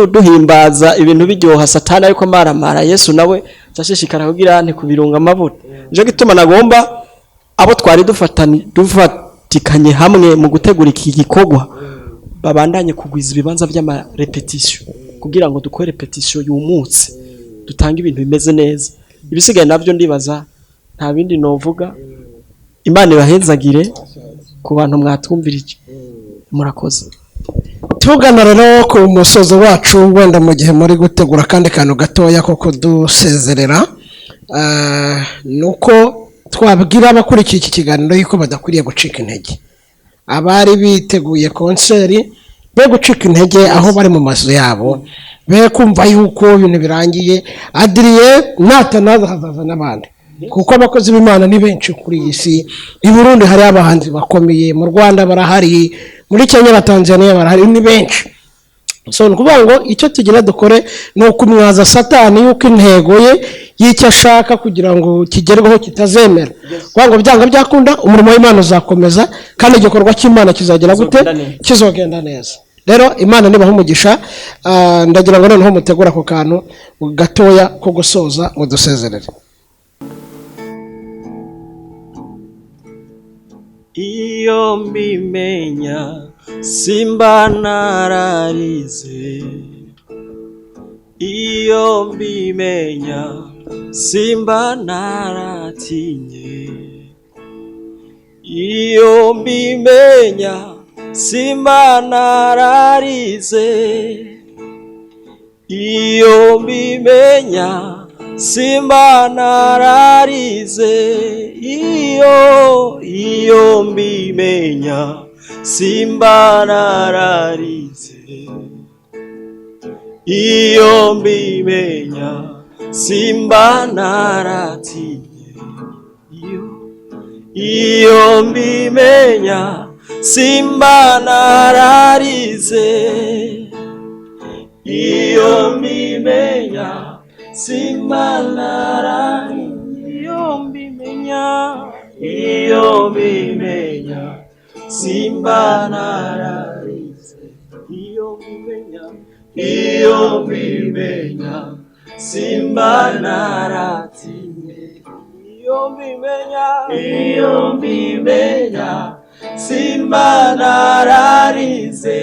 duhimbaza ibintu biryoha, Satani ariko maramara, Yesu nawe ashishikara kugira nti kubirunga amavuta. Nico gituma nagomba abo twari dufatani dufatikanye hamwe mu gutegura iki gikorwa babandanye kugwiza ibibanza vy'ama répétition kugira ngo dukore répétition yumutse, dutange ibintu bimeze neza. Ibisigaye navyo ndibaza nta bindi novuga. Imana ibahezagire ku bantu mwatwumvirije, murakoze. Tugana rero ku musozo wacu, wenda mu gihe muri gutegura akandi kantu gatoya ko kudusezerera, ni uko twabwira abakurikiye iki kiganiro yuko badakwiriye gucika intege. Abari biteguye concert be gucika intege aho bari mu mazu yabo, be kumva yuko ibintu birangiye. Adrien natanaza hazaza n'abandi, kuko abakozi b'Imana ni benshi kuri iyi si. I Burundi hari abahanzi bakomeye, mu Rwanda barahari, muri Kenya na Tanzania barahari, ni benshi. So ni ukuvuga ngo icyo tugira dukore ni ukumwaza Satani yuko intego ye y'icyo ashaka kugira ngo kigerweho kitazemera, kuvuga ngo byanga byakunda umurimo w'Imana uzakomeza kandi igikorwa cy'Imana kizagera gute? Kizogenda neza. Kizogenda neza. Rero Imana nibaha umugisha. Ndagira ngo noneho mutegure ako kantu gatoya ko gusoza, mudusezerere. Iyo mbimenya simba nararize, iyo mbimenya simba naratinye, iyo mbimenya simba nararize, iyo mbimenya simba nararize, iyo mbimenya simba nararize, iyo mbimenya simba naratinye, iyo mbimenya simba nararize, iyo mbimenya simba nararize, iyo mbimenya, iyo mbimenya simba nararize, iyo mbimenya, iyo mbimenya simba naratinye, iyo mbimenya, iyo mbimenya simba nararize,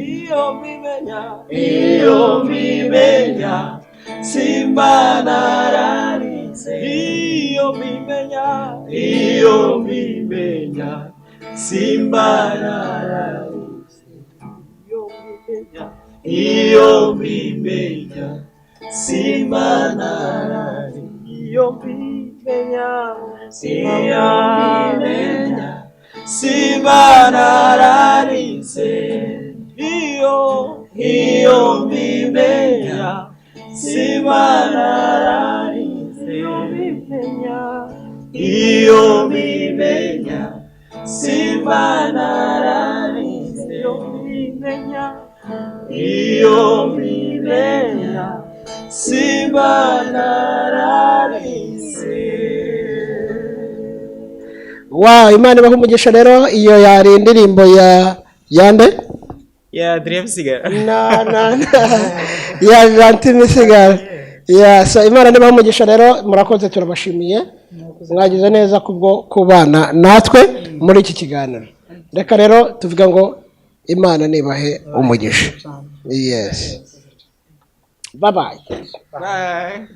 iyo mbimenya, iyo mbimenya simba nararize, iyo mbimenya, iyo mbimenya simba nararize, iyo mbimenya, iyo mbimenya simba nararize, iyo mbimenya, iyo mbimenya simba nararize, iyo mbimenya simba nararize, iyo mbimenya, iyo mbimenya simba nararize, iyo mbimenya, iyo mbimenya simba nararize. Wow, Imana ibaha umugisha. Rero iyo yari indirimbo ya yande? Ya Adrien Misigaro. Na na na ya Gentil Misigaro ya. So Imana nibaha umugisha rero, murakoze, turabashimiye, mwagize neza kubwo kubana natwe muri iki kiganiro. Reka rero tuvuga ngo Imana nibahe umugisha. Yes, bye bye. Bye.